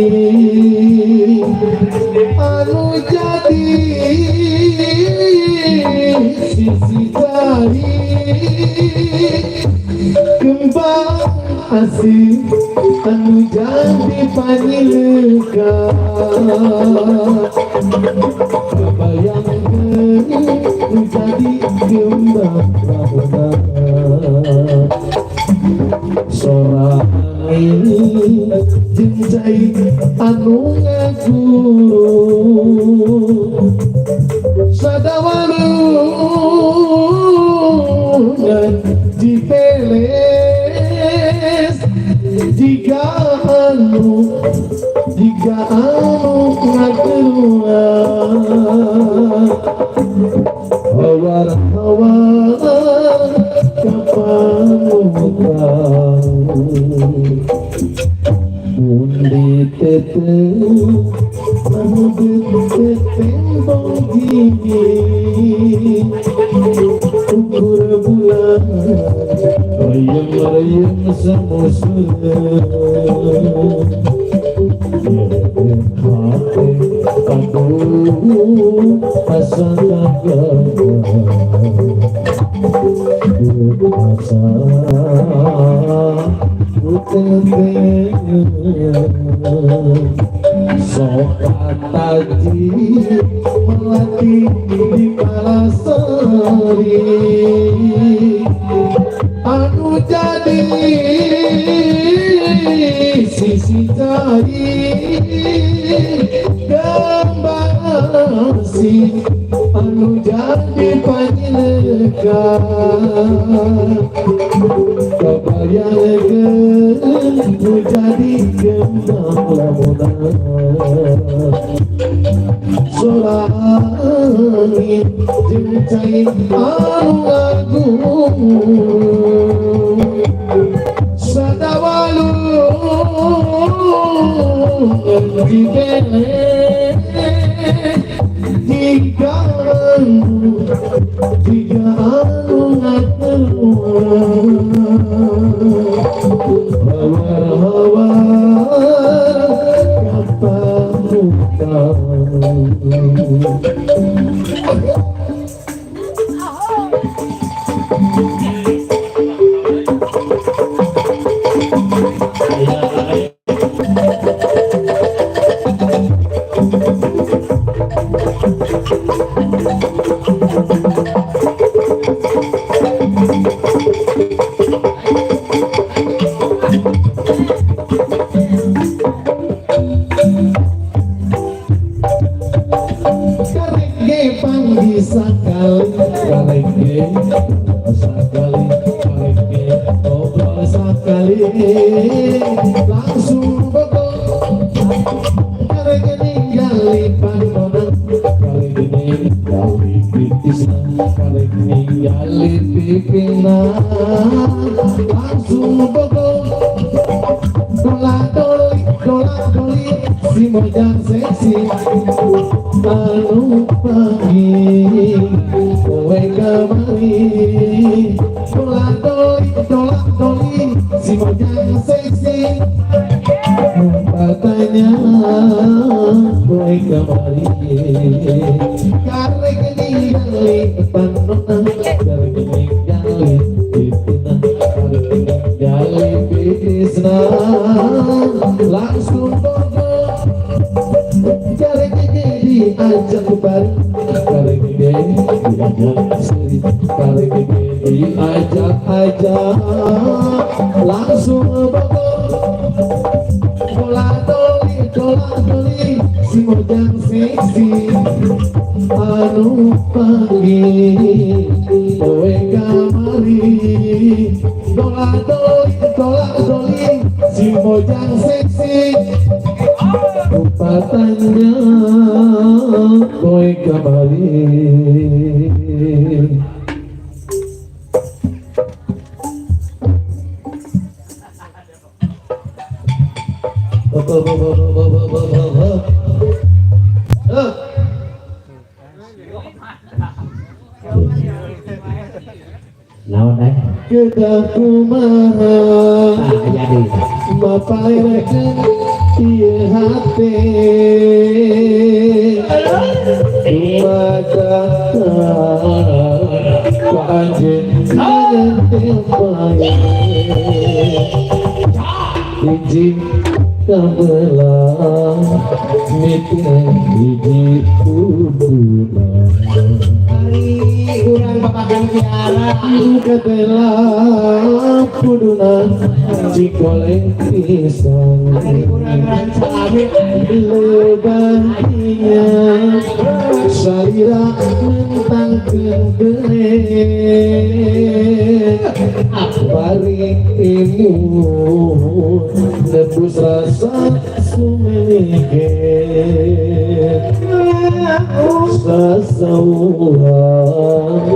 anu jadi sisi cari kembang asih anu jadi panyileukan kabayangkeun nu jadi kembang lamunan sora angin jeung cai anu ngaguru sadawalungan jipeles jika anu ngageruan hawar-hawar kapanutan mundi teteh manudut tembong gini ukur bulan rayang-rayang semusuh hati aku asa sok taji melati di Palasari anu jadi sisi cari gambar si anu jadi panyilekan kabayangkeun nu jadi kembang lamunan sora angin jeung cai anu agung sadawalungan Ngomongkeun Cibele jika anu jika anu ngateruan hawar-hawar kapamutan. Karek ge panggih sakali, karek ge sakali, karek ge ngobrol sakali, langsung bogor. Karek ge ningali panggonan, karek ge ningali pitisna, karek ningali pipina, langsung bogor. Dola doli, dola doli, si mojang seksi anu pagi kowe kamari. Dola doli, dola doli, si mojang seksi patanya kowe kamari. Karek ningali panona, karek ningali pitina, karek ningali pitisna, langsung bogor. Karek gede diajak bareng, karek gede diajak seri, karek gede diajak-ajak, langsung bogor. Dola doli, dola doli, si mojang seksi anu panggih kowe kamari. Dola doli, dola doli, si mojang seksi upatannya kowe kamari. Hop, hop, hop, hop, hop, hop, hop, hop. Hop. Naon eh? Kedah kumaha Ah, aya deui. maparekeun ieu hate Maka ka anjeun nyentil bae hiji kabelah miten hiji kuduna. Ari urang babakan piara. Ketela kuduna cikoleng pisan. Ari urang rancalami. Lebantinya salira mentangkeun gede bari imun nebus rasa sumenge sasauhan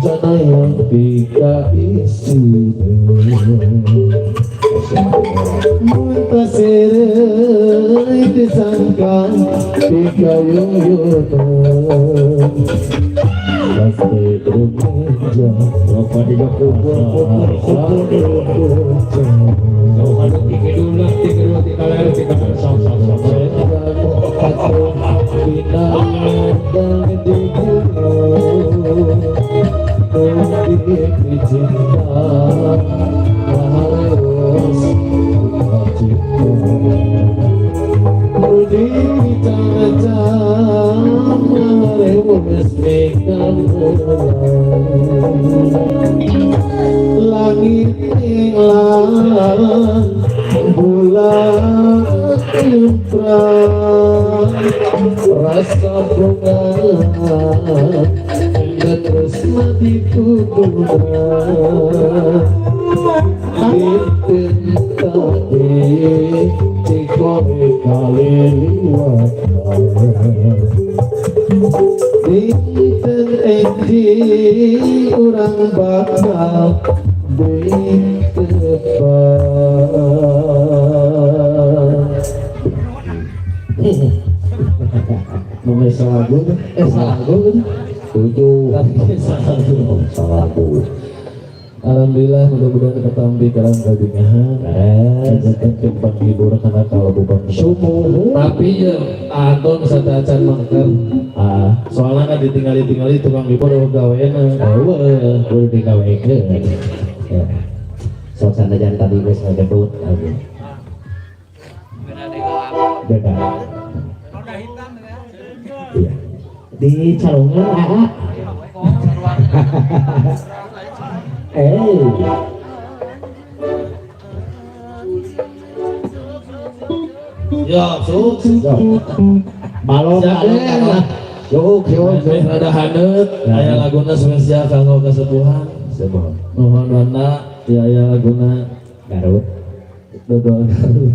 cana yang tika isi muntasir disangka tika yuyuna pasti rumeja Bapak tidak kubur kubur kubur dulu. Jauh anu tiga dulu tiga dua tiga ler tiga sok sok sok. Langit tinglan bulan lumrah rasa bunga dan terus mati kuduna dinten tadi cikore kali liwat dinten endi urang bakal ditebak. 7. Satu. Alhamdulillah mudah-mudahan ketampi kalang kabingahan. Kajetan panghibur kana kalebubang. Tapi ya Anton satacan mangker. Soalnya kan ditinggali-tingali tukang hibur eueuh gaweana. Eueuh kudu digawekeun. Ya. Sok sanajan tadi geus ngagedut aduh. Beda. Iya. Di calongan aa. Ya, sok. Balon balon. Yuk, yuk, yuk. Rada haneut, aya laguna spesial kanggo kasepuhan. Sepuh. Nuhun warna, ya aya laguna Garut. Dodol Garut.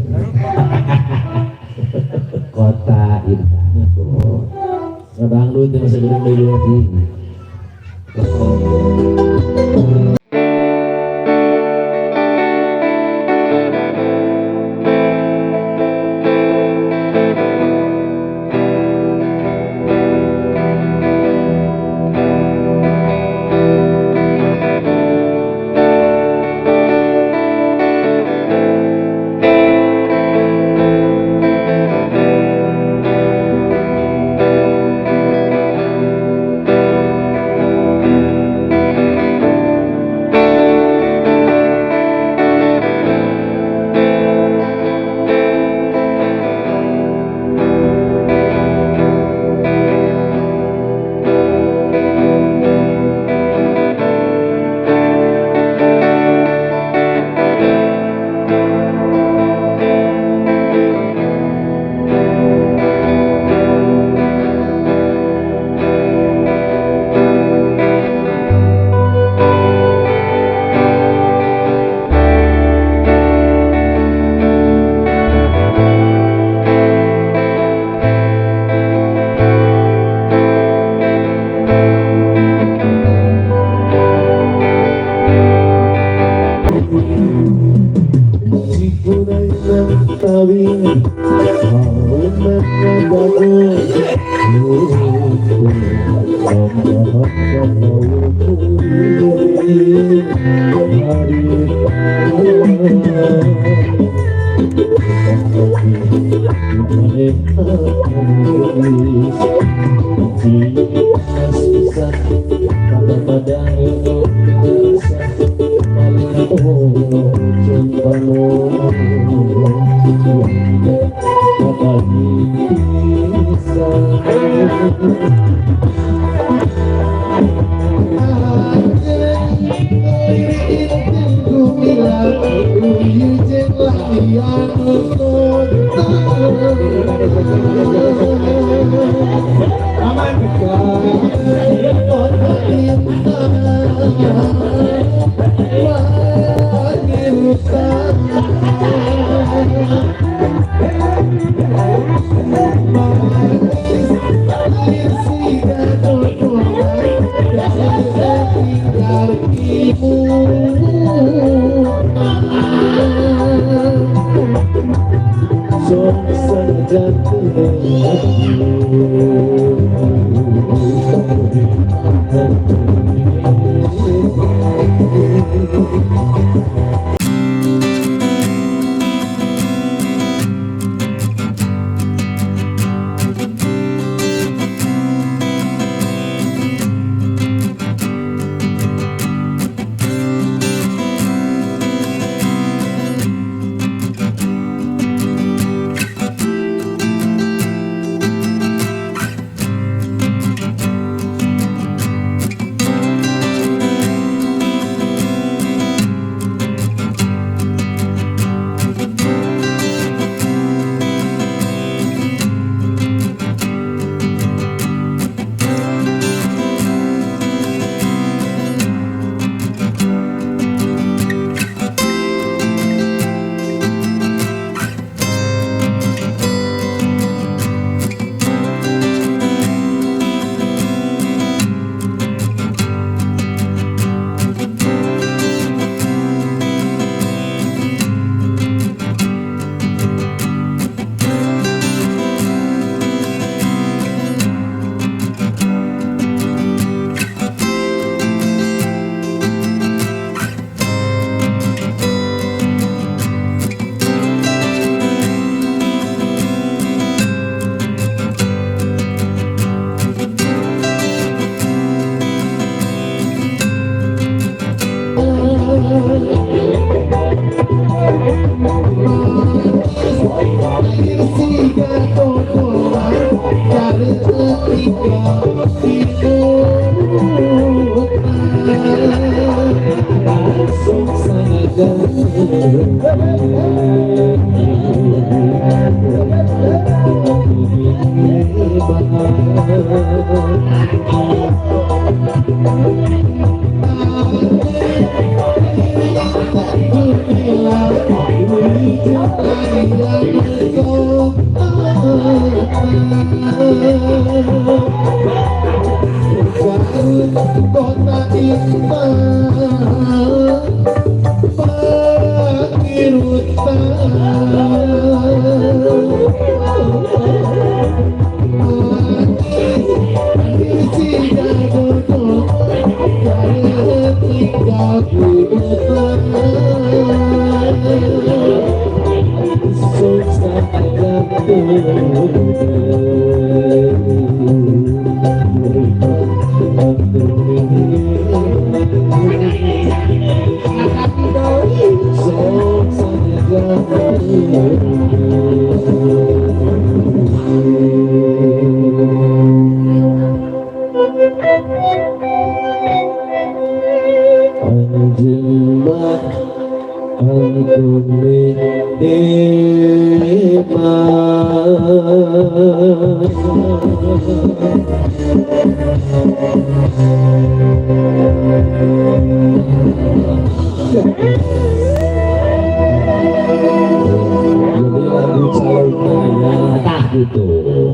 Kota Intan. Dangdut yang masih gede deui.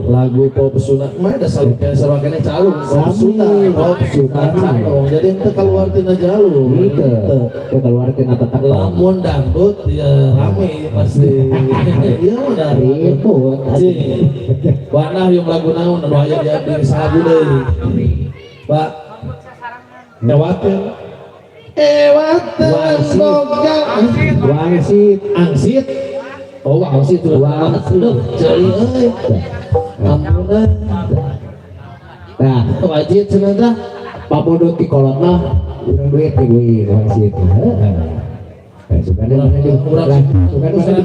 Lagu pop Sunda mah ada sarwakene calung pop Sunda pop Sunda calung jadi ente keluar tina jalur teu keluar tina tetek lamun dangdut ya rame pasti iya udah ribut warna yung lagu naon anu aya di salagu deui Pak Ewaten ewaten boga wangsit angsit oh wangsit wangsit ceuli euy ampunan. Nah, wajib cenah tah pamodot ti kolot mah urang duit ti gue wangsit. Heeh. Sugan mana di urang sugan mana di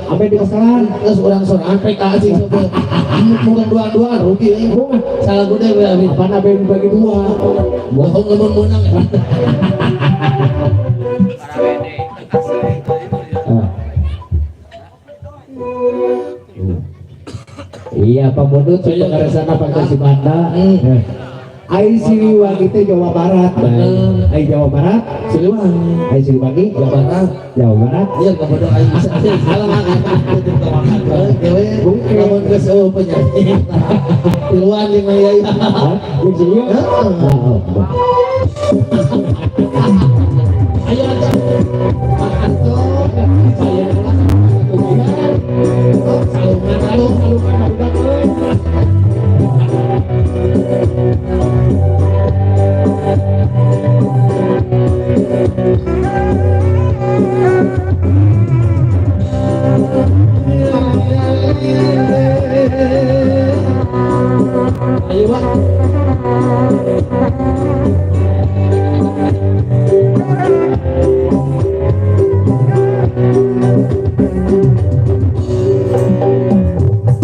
ampe di pasaran geus urang sorangan PK sih sok. Bukan dua-dua rugi euy. Salah gede we abi. Apaan abe bagi dua. Bohong lamun meunang. Iya, Pak Modut, pengeresana Pak Sibanda. Ai Siliwangi teh Jawa Barat. Ai Jawa Barat, Siliwangi. Ai Siliwangi Jawa Barat. Jawa Barat. Iya, kabodo ai bisa. Salah bungke. Lamun geus eueuh penyanyi. Tiluan jeung aya. Jeung Siliwangi. Ayo atuh. Pak Anto. Ayo Pak.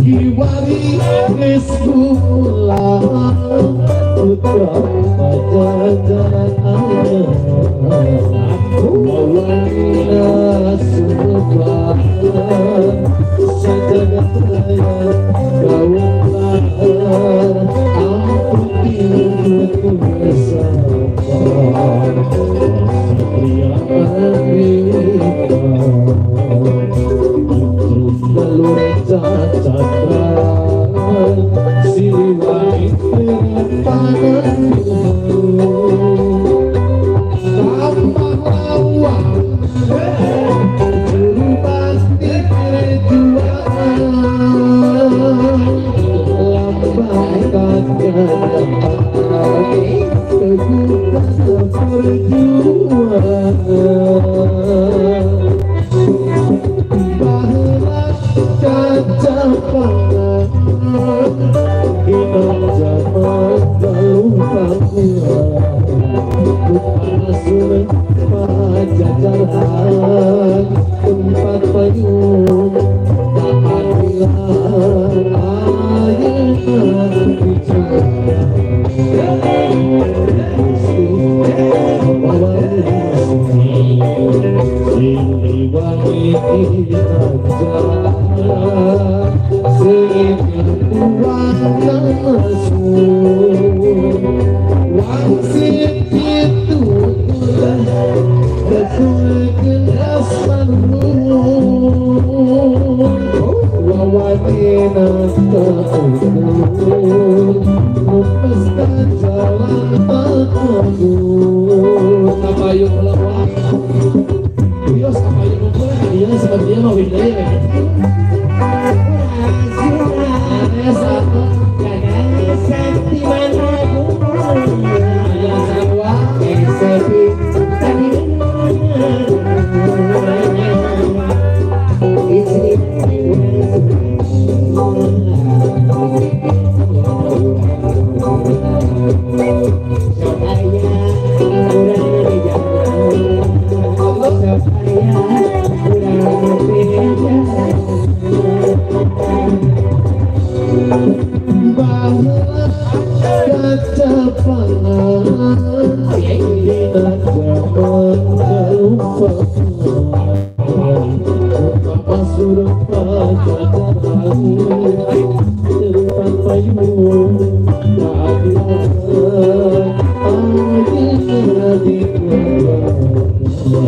Kiwari geus kula putra pajajaran ayeuna subhan sajagat raya kaulan ampun tilu sabar satria jalur cacatran Siliwangi panan tambah lawang juru pasti perjuangan lambang kagak teguh perjuangan pajajaran Siliwangi dinaja seungit uang masuk wangsit pitutur Betulkeun asmanuhun wawanina teukur numpes ka jalan takabur Kapayung lawak. Wios kapayung unggul dia seperti dia mau deui we. Aneh satu. Aya sarua. Baheula kacapangan dina jaman kalumpakan pasur pajajaran teu payung keadilan ayeuna dikuatkan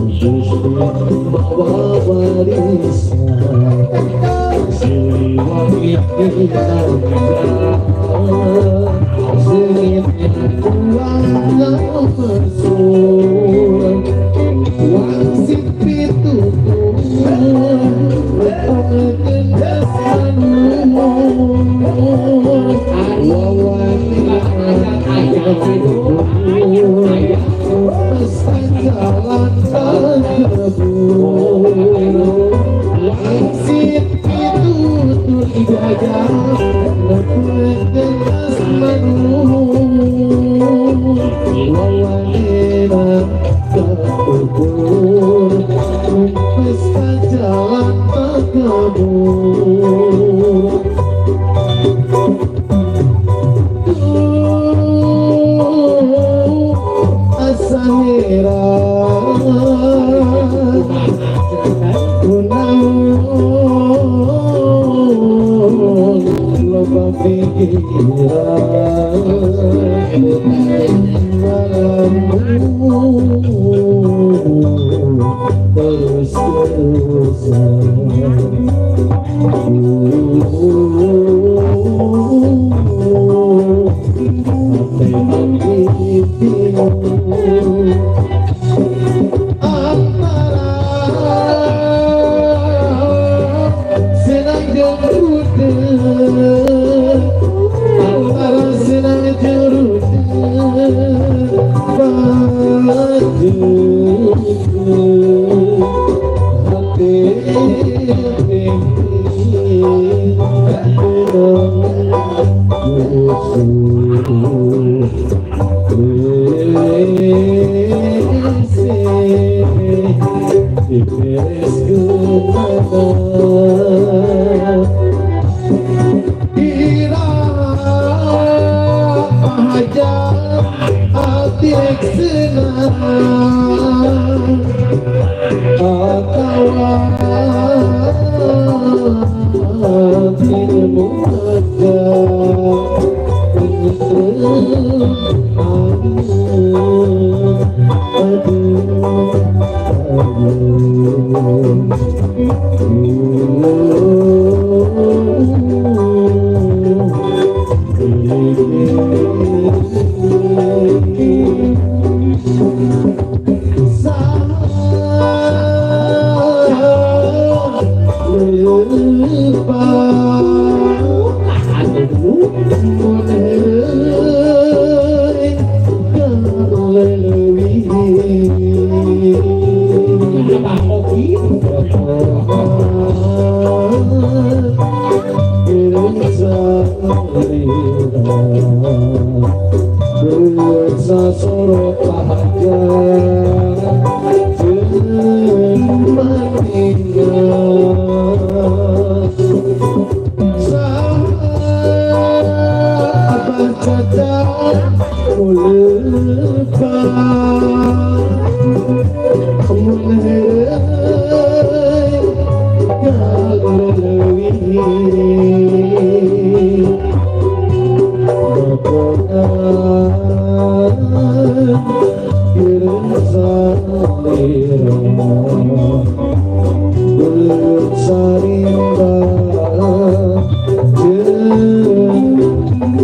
khususnya bawa warisan Siliwangi dinaja seungit uang mesur wangsit pitutur wetongkeun asmanuhun wawanina teukur numpes ka jalan takabur wangsit pitutur ibu hajat nepulkeun asmanuhun wawanina teukur numpes ka jalan takabur. Duh, asa heran kunaon loba pikiran ngalamun terus-terusan. Hate abdi bingung antara senang jeung rudeut, antara senang jeung rudeut pajeukeuh hate menang usul rese dibereskeun mana iraha hajat ati rek senang atawa tinemu aja aduh sorot bahagia jeung maninggal sahabat cacat ulepan Mun heureuy ka guru leuwih Bobogan Hireung salira Belut sarimba Jeung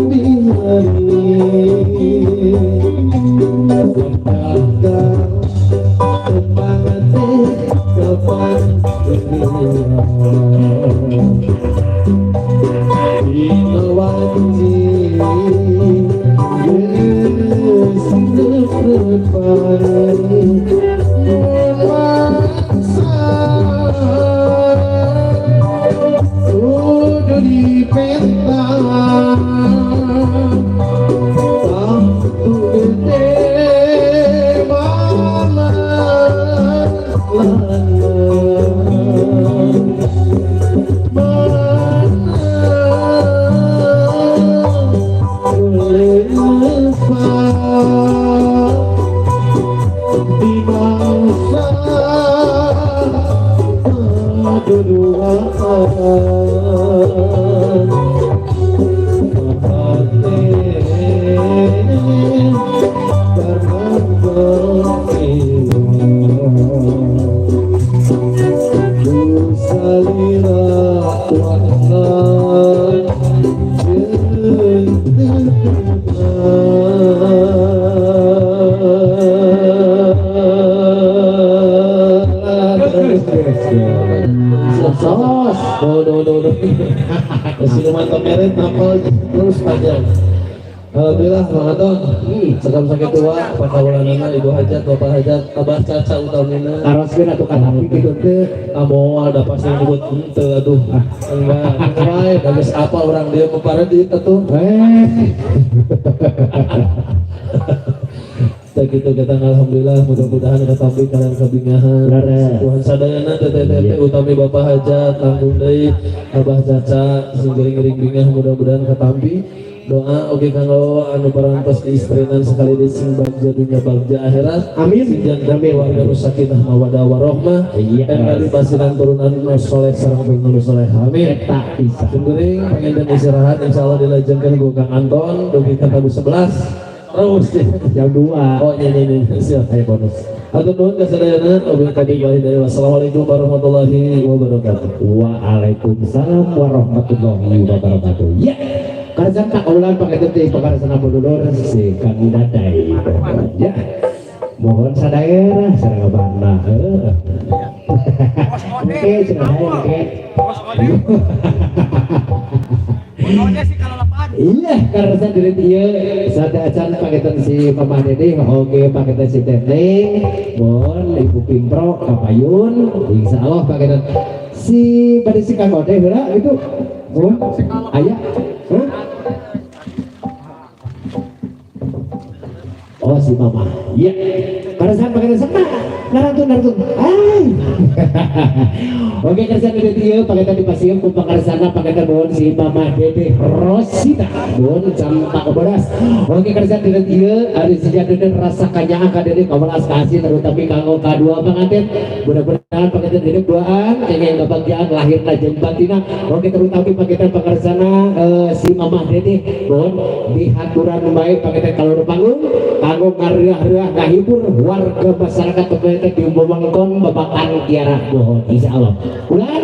bihari Daftar tepang teh kapan Dina wanci geus neupan Maksa kudu dipenta Tangtu gede mana lana mana lepas di masa keduaan Salira warna Sos, do do do do. Siluman kemarin napal terus panjang. Alhamdulillah Bang Anton, sekam sakit tua, pakaulanana ibu hajat, bapak hajat, abah caca utamina. Taroskeun atuh ka tapi kitu teh. Ah moal da pasti nyebut henteu atuh. Enggak, wae da geus apa urang dieu paradit atuh. Tah kitu kita alhamdulillah mudah-mudahan katampi kalian kabingahan. Tuhan sadayana teteh teteh utami bapak hajat langkung deui abah caca sing gering-gering bingah mudah-mudahan katampi. Doa oke kanggo anu parantos diistrinan sekali deui sing bagja dunya bagja akhirat. Amin. Sing janten keluarga nu sakinah mawaddah warahmah. Iya. Kali pasiran turunan nu soleh sareng nu soleh. Amin. Eta bisa. Sing gering pengen dan istirahat insyaallah dilajengkeun ku Kang Anton dugi ka tabu 11. Terus jam 2. Oh iya iya iya siap. Ayo bonus. Atur nuhun ka sadayana. Wabillahi taufiq wal hidayah. Wassalamualaikum warahmatullahi wabarakatuh. Waalaikumsalam warahmatullahi wabarakatuh. Ya. Karena tak ulang pakai teh pekarasana bododor si Kang Dadai. Ya. Mohon sadaerah sareng abana. Heuh. Oke, cenah oke. Iya, karena saya diri ieu sada acan paketan si Mama Dede, oke paketan si Teteh, mohon Ibu Pimpro kapayun, insyaallah paketan si bade si Kang Ode heula itu. Mohon aya. Hah? Oh si Mama. Iya. Karena saya paketan sama. Narantun narantun. Ai. Oke kerjaan dede ieu paketan dipasieun ku pangarsana paketan mohon si Mama Dede Rosita mohon campak bodas. Oke kerjaan dede ieu ari sejatine rasa kanyaah ka dede kawelas kasih terutami kanggo kadua panganten. Mudah-mudahan paketan dede duaan kenging kebahagiaan lahirna jeung batina. Oke terutami paketan pangarsana si Mama Dede mohon dihaturan bae paketan kalur panggung kanggo ngareah-reah ngahibur warga masyarakat paketan di wewengkon Babakan Kiara mohon insyaallah. Ulan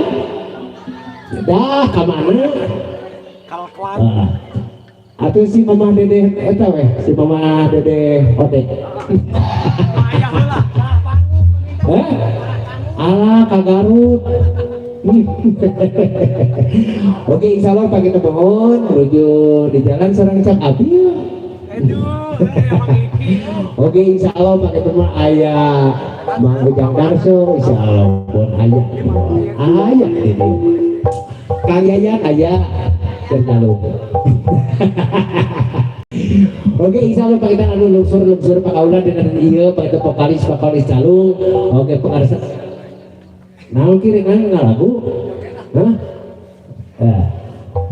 dah ka mana? Atuh si Mama Dede eta weh, si Mama Dede Ode. Hah? Alah ka Garut. Oke insyaallah pagi teu mohon menuju di jalan sareng Cak Abil. Oke insyaallah pagi teu mah aya Mang Ujang Darso insyaallah pun aya. Aya ini. Kang Yayan aya dan jaluk. Oke insyaallah pagi teh anu lungsur-lungsur pakaulan dina ieu pagi teh vokalis-vokalis calung. Oke pangarsa. Naon kieu ngalagu? Hah? Nah.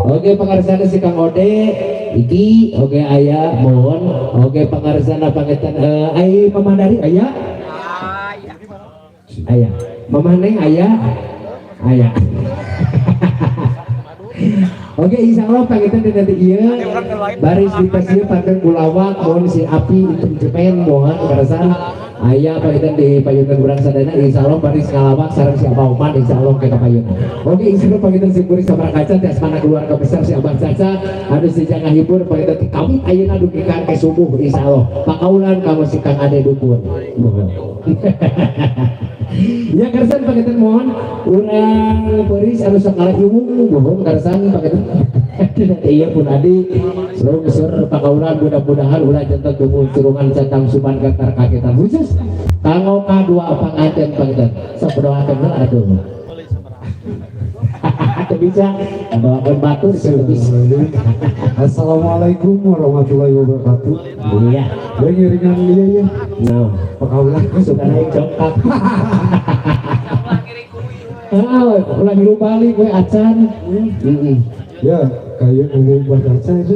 Oke pangarsana si Kang Ode iki oke aya mohon. Oke pangarsana pangetan ai Mamandari aya? Aya. Mamah Neng aya? Aya. Oke, insya Allah panginten dina ieu baris di ieu panten kulawak mohon si api itu jepen mohon karasan aya panginten di payunan urang sadayana, insya Allah baris ngalawak sareng si Abah Oman, insya Allah ke payunan. Oke, insya Allah panginten simkuring sabaraha kaca ti asmana keluarga besar si Abah Caca anu sejak ngahibur panginten ti kawit ayeuna dugi ka ke subuh, insya Allah pakaulan ka si Kang Ade dukun. Mohon. Ya kersan panginten mohon urang beuris anu sakala iwung mohon kersan panginten iya pun adi seur pakaulan, mudah-mudahan ulah jantan tunggu curungan centang suman gantar kagetan khusus kanggo kadua panganten panginten sok doakeun heula atuh. Teu bisa doakeun batur teu bisa. Assalamualaikum warahmatullahi wabarakatuh. Iya. Gue ngiringan dia ya. No. Pakaulan. Sudah naik congkak. Ah, ulah ngilu balik gue acan. Heeh. Ya, kayak ngomong buat Caca itu.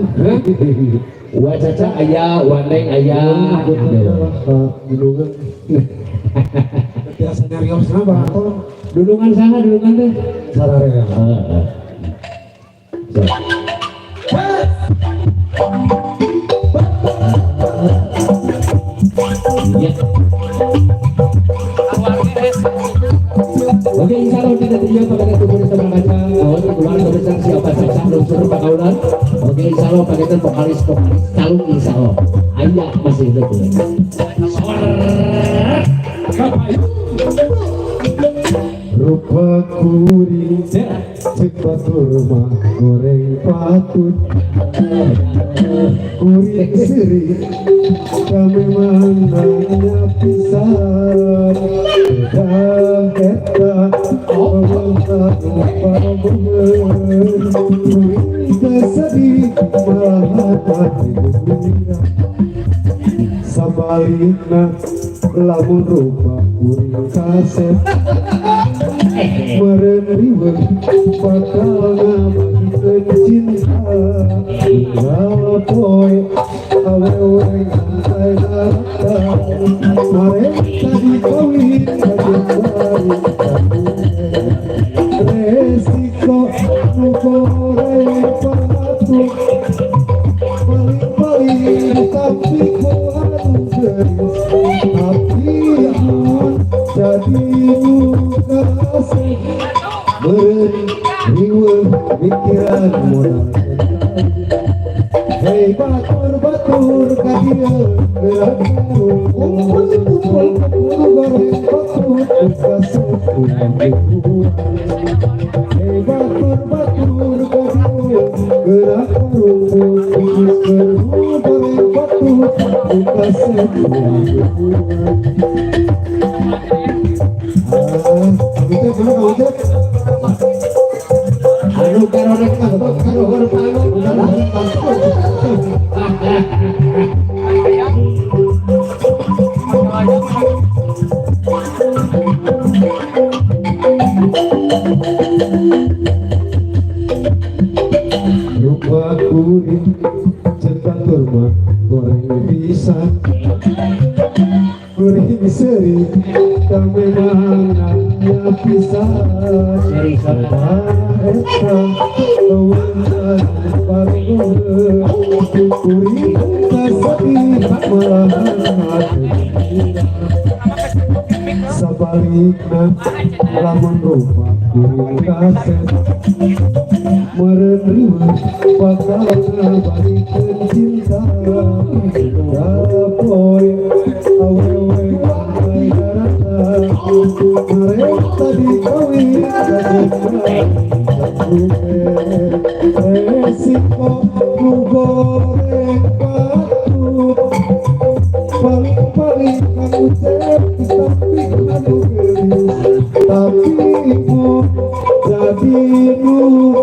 Wa Caca aya, wa Neng aya. Dulungan. Biasa nyarios na Bang Anton. Dulungan sana, dulungan teh. Sararea. Heeh. So. Ya. Oke, insya Allah kita terima pakai tubuh sama kaca. Oh, keluarga besar siapa saja unsur pakaulan. Oke, insya Allah pakai vokalis vokalis calung insya Allah. Ayah masih hidup. Rupa kuring cek batur mah goreng patut kuring seri kami nanya pisan beda eta pemerintah bener kuring sedih malah hati gembira sabalikna lamun rupa kuring kasep meren riweuh bakal ngabagikeun cinta unggal poe awewe ngantai daratan maren tadi kawin kajen bari resiko nu goreng patut paling-paling tapi ku anu geus tapi mun jadi nu kasih meureun riweuh mikiran modal. Hei batur-batur ka dieu gerak kumpul kumpul kumpul goreng patut kasih. Hei batur-batur ka dieu gerak kumpul kumpul goreng patut kasih. Anu karorek kantor karohor panu. Rupa kuring cek batur mah goreng bisa kuring seri kami nanya pisan eta kewenang pargoheun kuring kasedih malahan hati sabalikna lamun rupa kuring kasep meureun riweuh bakal ngabalikeun cinta poe awewe ngantai daratan maren tadi kawin resiko nu goreng patut paling-paling kang ucap tapi anu geulis tapi mun jadi nu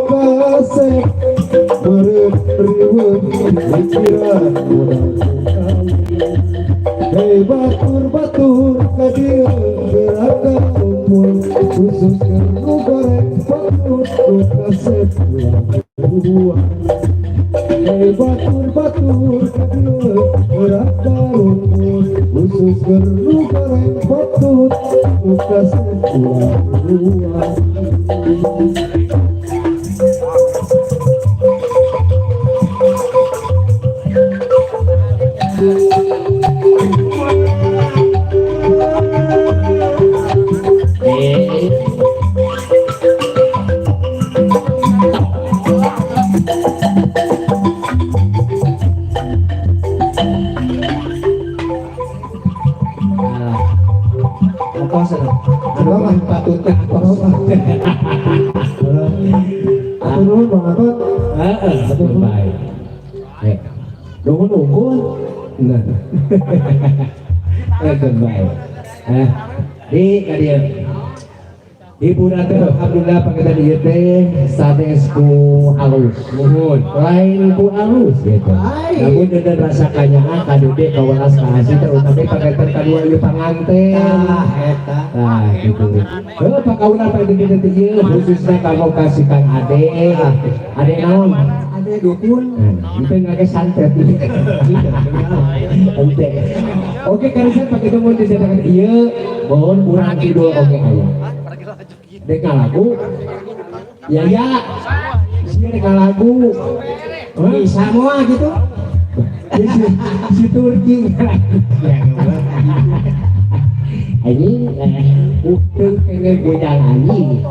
kasep meureun riweuh mikiran modal. Hei batur-batur ka dieu gerak kumpul khusus nu goreng patut nu kasep buah. Hei batur-batur ka dieu gerak kumpul khusus nu goreng patut nu Hiburan teh alhamdulillah pangetan ieu teh sanes ku alus. Nuhun. Lain ku alus gitu. Namun dengan rasa kanyaah ka dede kawelas ka asih terutama pangetan kadua ieu panganten. Tah eta. Tah gitu. Heuh pakauna pangetan teh ieu khususna kanggo ka si Kang Ade. Ade naon? Ade dukun. Henteu ngake santet. Henteu. Oke karisan pakai mun disetakan ieu mohon urang kidul oge aya. Dek lagu ya ya sih dek lagu bisa semua gitu si Turki ini teu pengen goyang anjing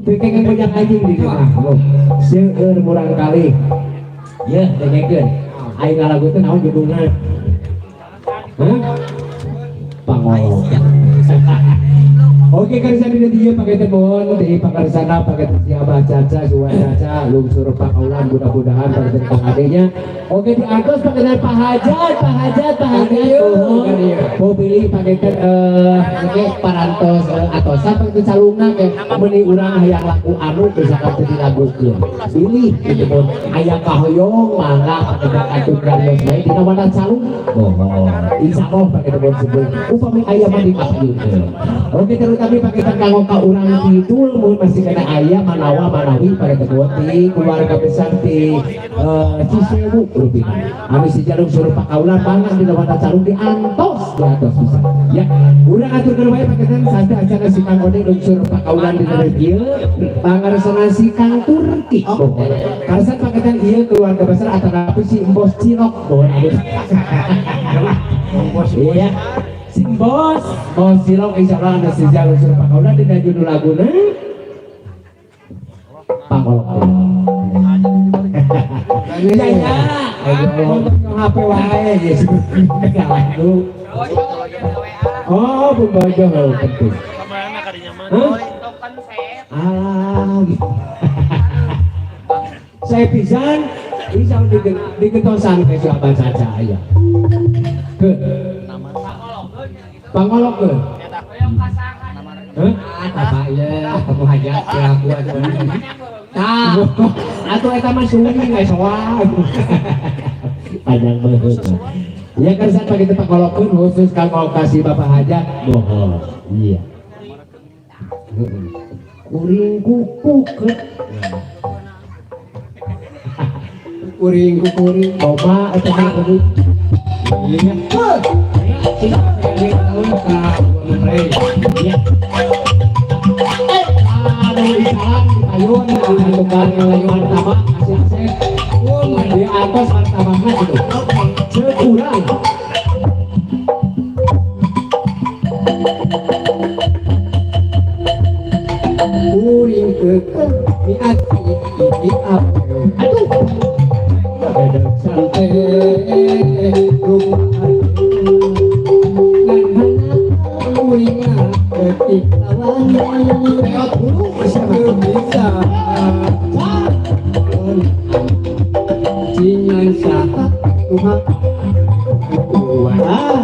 teu pengen goyang anjing di rumah seueur murang kali ya dengekeun aing ngalagu teh naon judulna hah pangolok. Oke karisan di dieu pakai tebon di pakarsana pakai si Abah Caca Suwa Caca lungsur pakaulan mudah-mudahan pakai Kang Adenya. Oke di atas pakai Pak Hajat Pak Hajat Pak Hajat mau pilih pakai oke parantos atosan pakai calungna ke meuni urang hayang lagu anu misalkan teu dilagukeun. Pilih gitu mun aya kahoyong mangga pakai atuh garios bae dina warna calung. Oh insyaallah pakai tebon sebel upami aya mah dipapayunkeun. Oke terutama pakai kanggo ka urang kidul mun masih kena aya manawa manawi pakai tebon ti keluarga besar ti Cisewu rupina anu si jalung suruh pakaulan mangga dina warna calung diantos diantos bisa ya urang aturkeun wae paketan santai acara si Kang Ode lungsur pakaulan dina ieu pangarsana si Kang Turki karsan paketan ieu keluarga besar atanapi si Embos Cilok mohon alus iya si Bos Bos Cilok insyaallah anu si jalung suruh pakaulan dina judul laguna Pangolok. Ya ya, untuk HP wae lagu. Oh, pembaca penting. Ah, gitu. Saya pisan bisa digetosan ke si Abah Caca ya. Ke Pangolok ke. Hah? Apa ya? Aku hajat ya aku aja. Tah, atuh eta mah suwi we soal. Panjang banget. Ya kan saat pagi teh pangolokeun khusus kanggo kasih Bapak Hajat. Bohong. Iya. Kuring kuku ke. Kuring kukuring bapak eta mah kudu. Iya. Iya. Aduh, salam dipayun tukang martabak kasih akses di atas martabaknya gitu sekurang kuring keke miati ini apa aduh ada santai rumah kuring ketik tawan buru bisa cingan saha rumah ah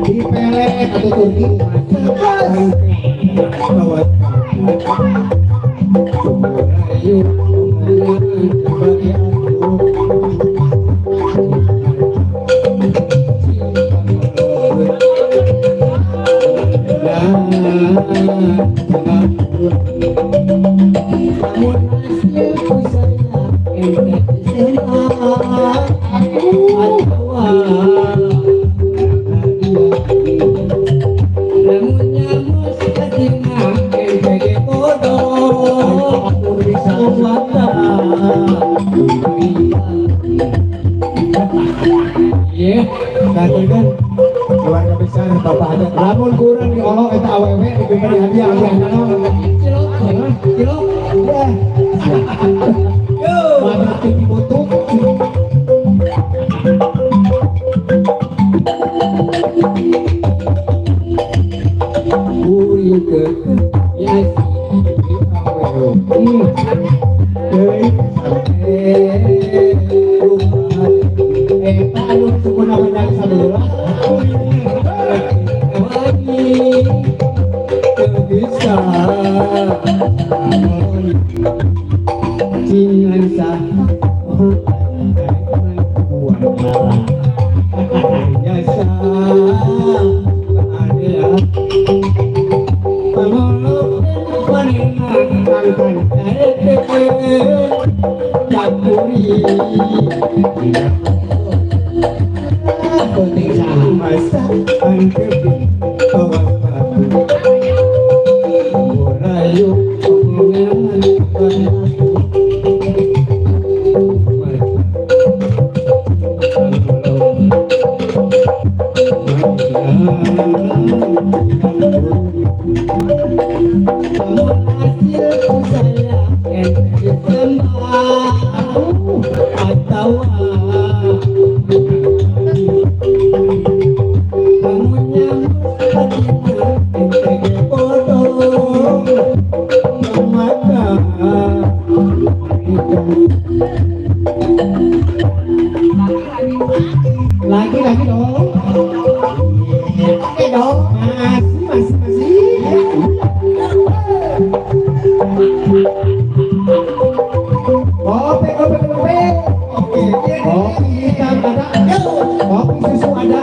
Di pelet atau Turki keluarga besar bapak ada lamun kurang diolok eta awewe diberi hadiah hadiah naon cilok cilok ya yo mana teu butuh uri ke ya awewe anu sukuna menang sabeula bisa Lagi-lagi dong. Oke dong. Masih masih. Kopi kopi kopi. Oke. Kopi hitam ada. Kopi susu ada.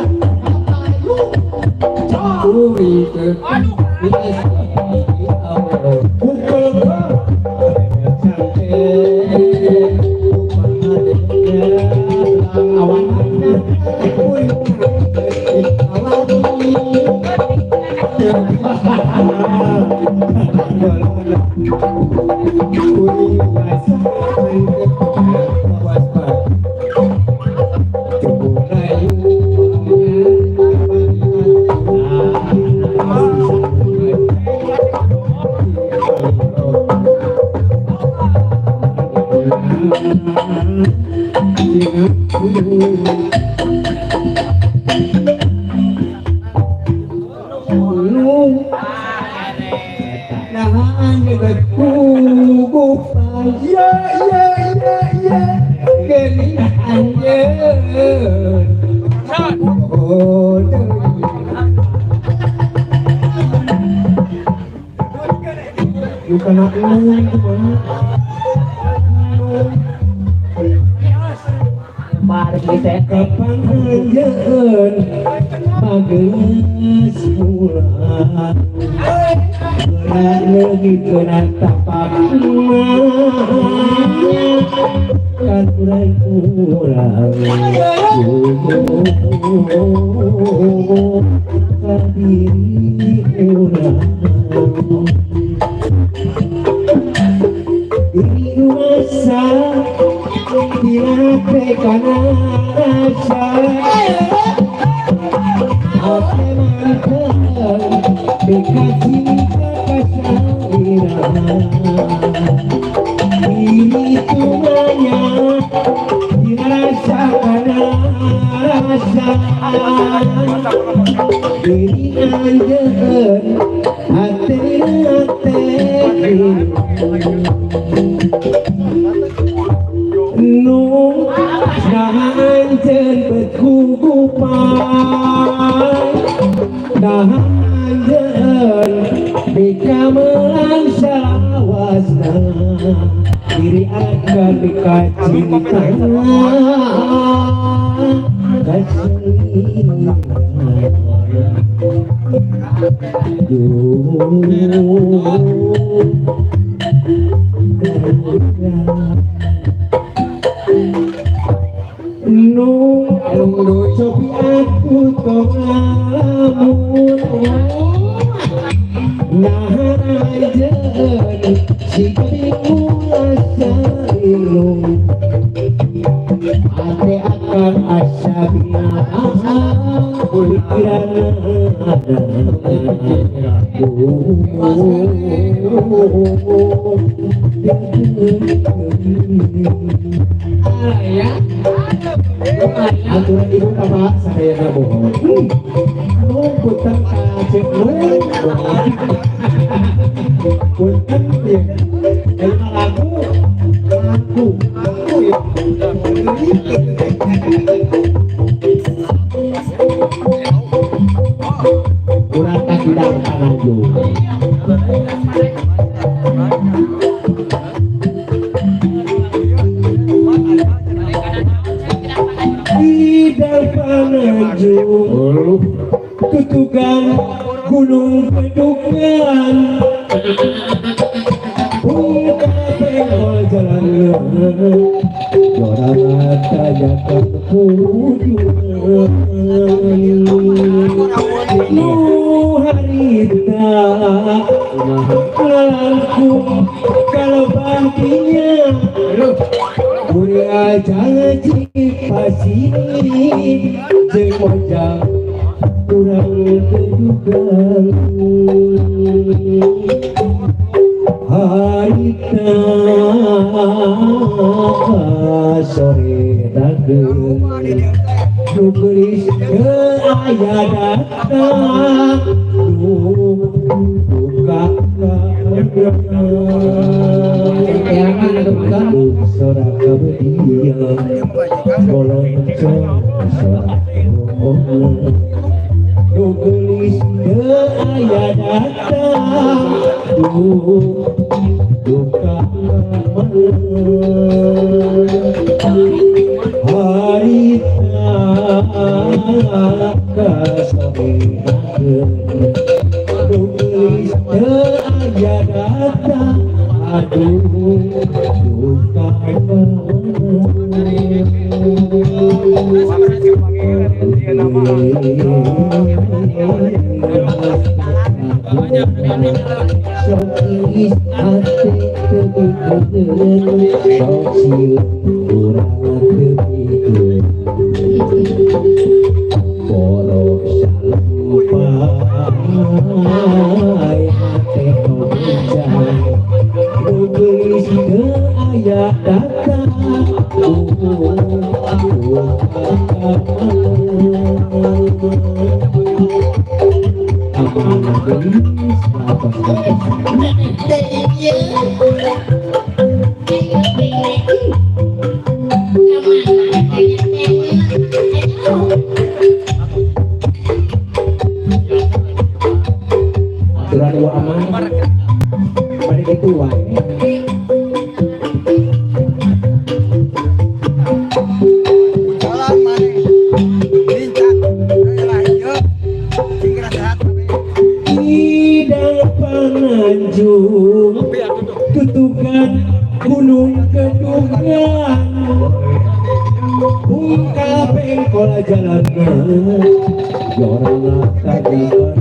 Sanajan kacinta Nu cobi aku tong ngalamun nah ajeun si bingung asa ilung ate akan asa binaan pikiran Aturan ibu bapak sadayana bohong. Nu punten ka Cek Nur. Punten ieu. Ayeuna lagu lagu lagu ieu. Urang kidang pananjung. Pananjung tutugan gunung pedukan buka penggol jalan jora mata jakan kujungan nu harita ngalangkung kalau baginya Uria janji pasini jeung mojang urang tedugang harita sore dageung nu geulis teu aya datang duka sorak kabedian koloncong sorak bohong nu geulis teu aya datang duka harita ka sore nu geulis teu aya datang aduh duka Aturan wa aman balik itu wae. Tutukan gunung kedungan buka pengkol jalan jorana tajakan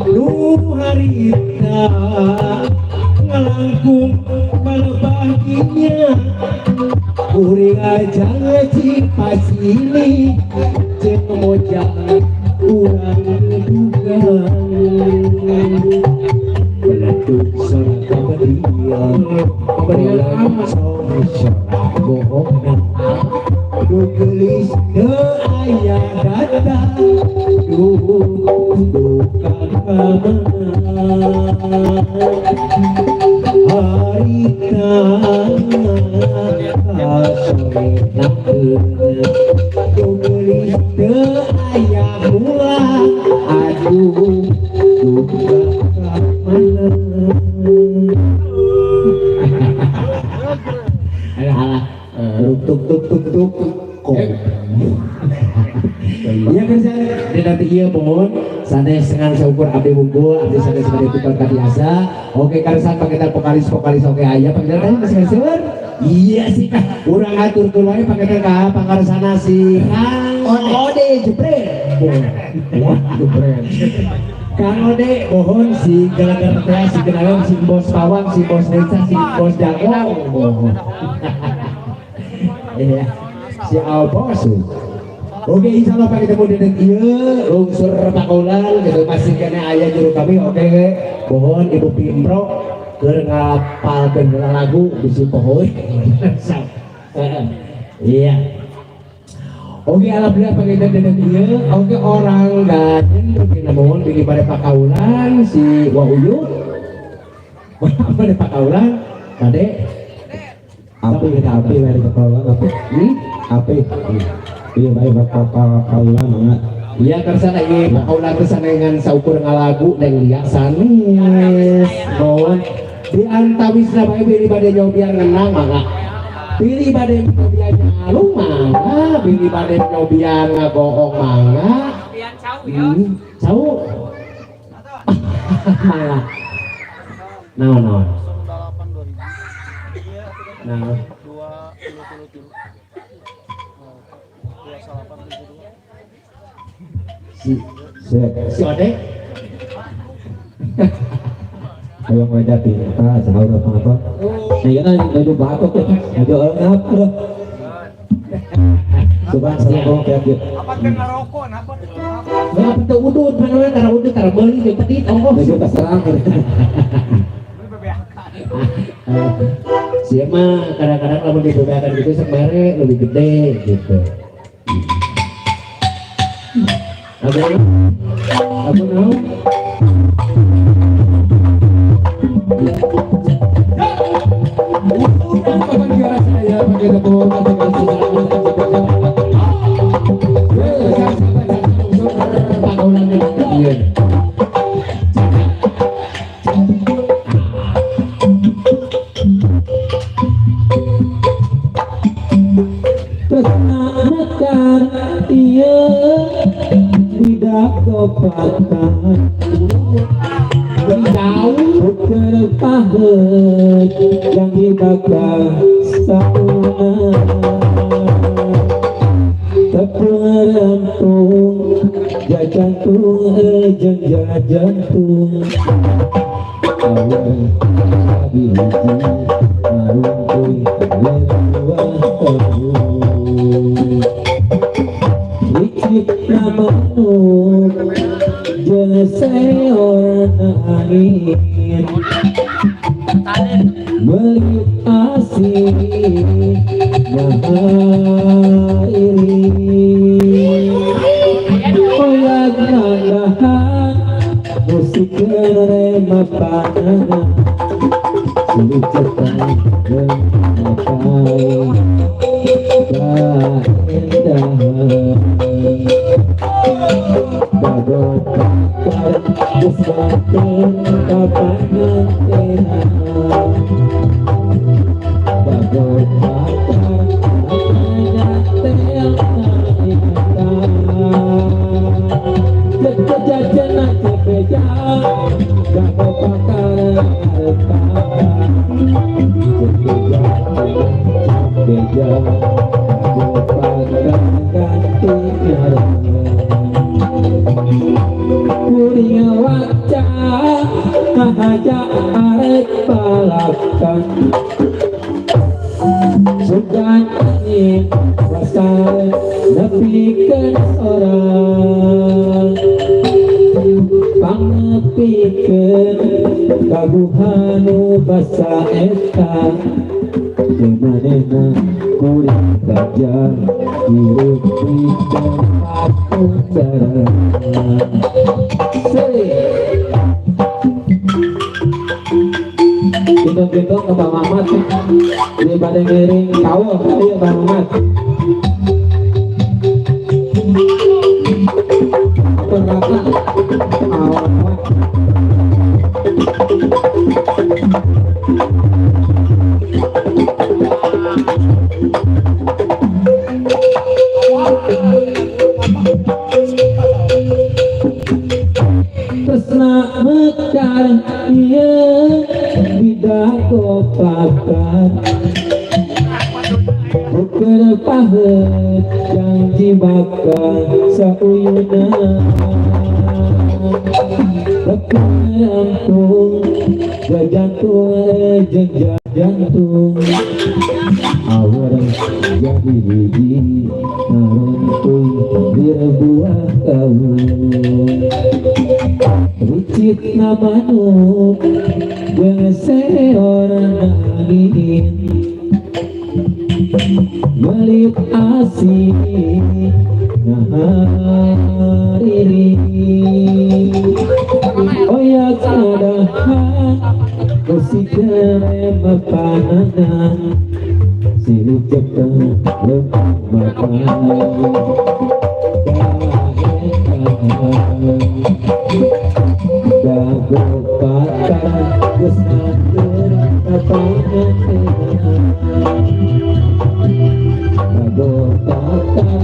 nu harita ngalangkung malebaginya kuring aja cipasili jeung mojang urang dugang meleduk sorak kabadian koloncong sorak bohongan nu geulis teu aya datang duka kamana harita sore nakeun nu geulis teu aya mulang aduh duka kamana. Iya kerja dan nanti iya mohon sanes dengan seukur abdi wungkul abdi sanes bade tutor kadiasa. Oke karsan paketan vokalis vokalis oke aya paketan teh geus seueur. Iya sih kah urang aturkeun wae paketan ka pangarsana si Kang Ode jebret. Wah jebret. Kang Ode mohon si galagar teh si kenalan si bos pawang si bos Reza si bos jago mohon. Iya si Albos. Oke insyaallah pak ketemu di ieu lungsur pakaulan gitu masih kena aya juru kami oke mohon Ibu Pimpro keur ngapalkeun lagu bisi pohoy. Iya. Oke alhamdulillah panginten dina ieu oke orang ganjen mungkin mohon bilih bade pakaulan si Wa Uyut. Bade pakaulan bade api api bade pakaulan api. Api. Iya baik bapak pakaulan mangga. Iya kersana ieu pakaulan teh dengan saukur ngalagu neng lia sanes. Mohon di antawisna bae bilih bade nyobian ngenang mangga. Pilih bade nyobian nyalung mangga, pilih bade nyobian ngagoong mangga. Cau. Mangga. Naon naon. Naon. Si si Ode. Hayang wajah pinta sahur apa apa. Nah, iya nuju batuk ya, nuju eungap. Subhan sallallahu alaihi wasallam. Apa teh ngarokok, napa? Nah, teu udud mana tara udud tara meuli teu petit ongkoh. Nuju kaserang. Sia mah kadang-kadang lamun dibebeakan gitu sok mere lebih gede gitu. Ada aku naon? Terusna mekar ieu bidago pakar Ukur paheut janji bakal sauyuna Lekang rampung jajantung jeung jantung Awur jadi hiji naruntung dirbuah kaung Ricit na manuk jeung seor angin Melit asih nahariri Oyak adahan musik mepanangan Silih jepang lempang makan Dago pakar geus ngatur kapangan Dago pakar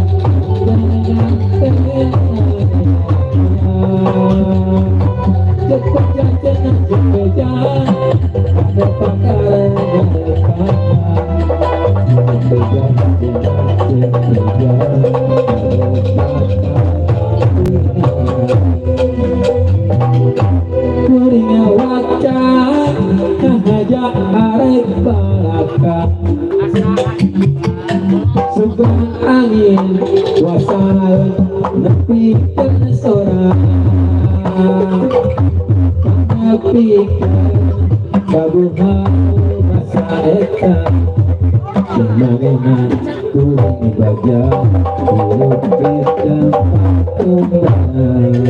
Sugan angin wasal nepikeun sorang nepikeun kabuhan masa eta manehna kuring bagja hirup di tempat urang.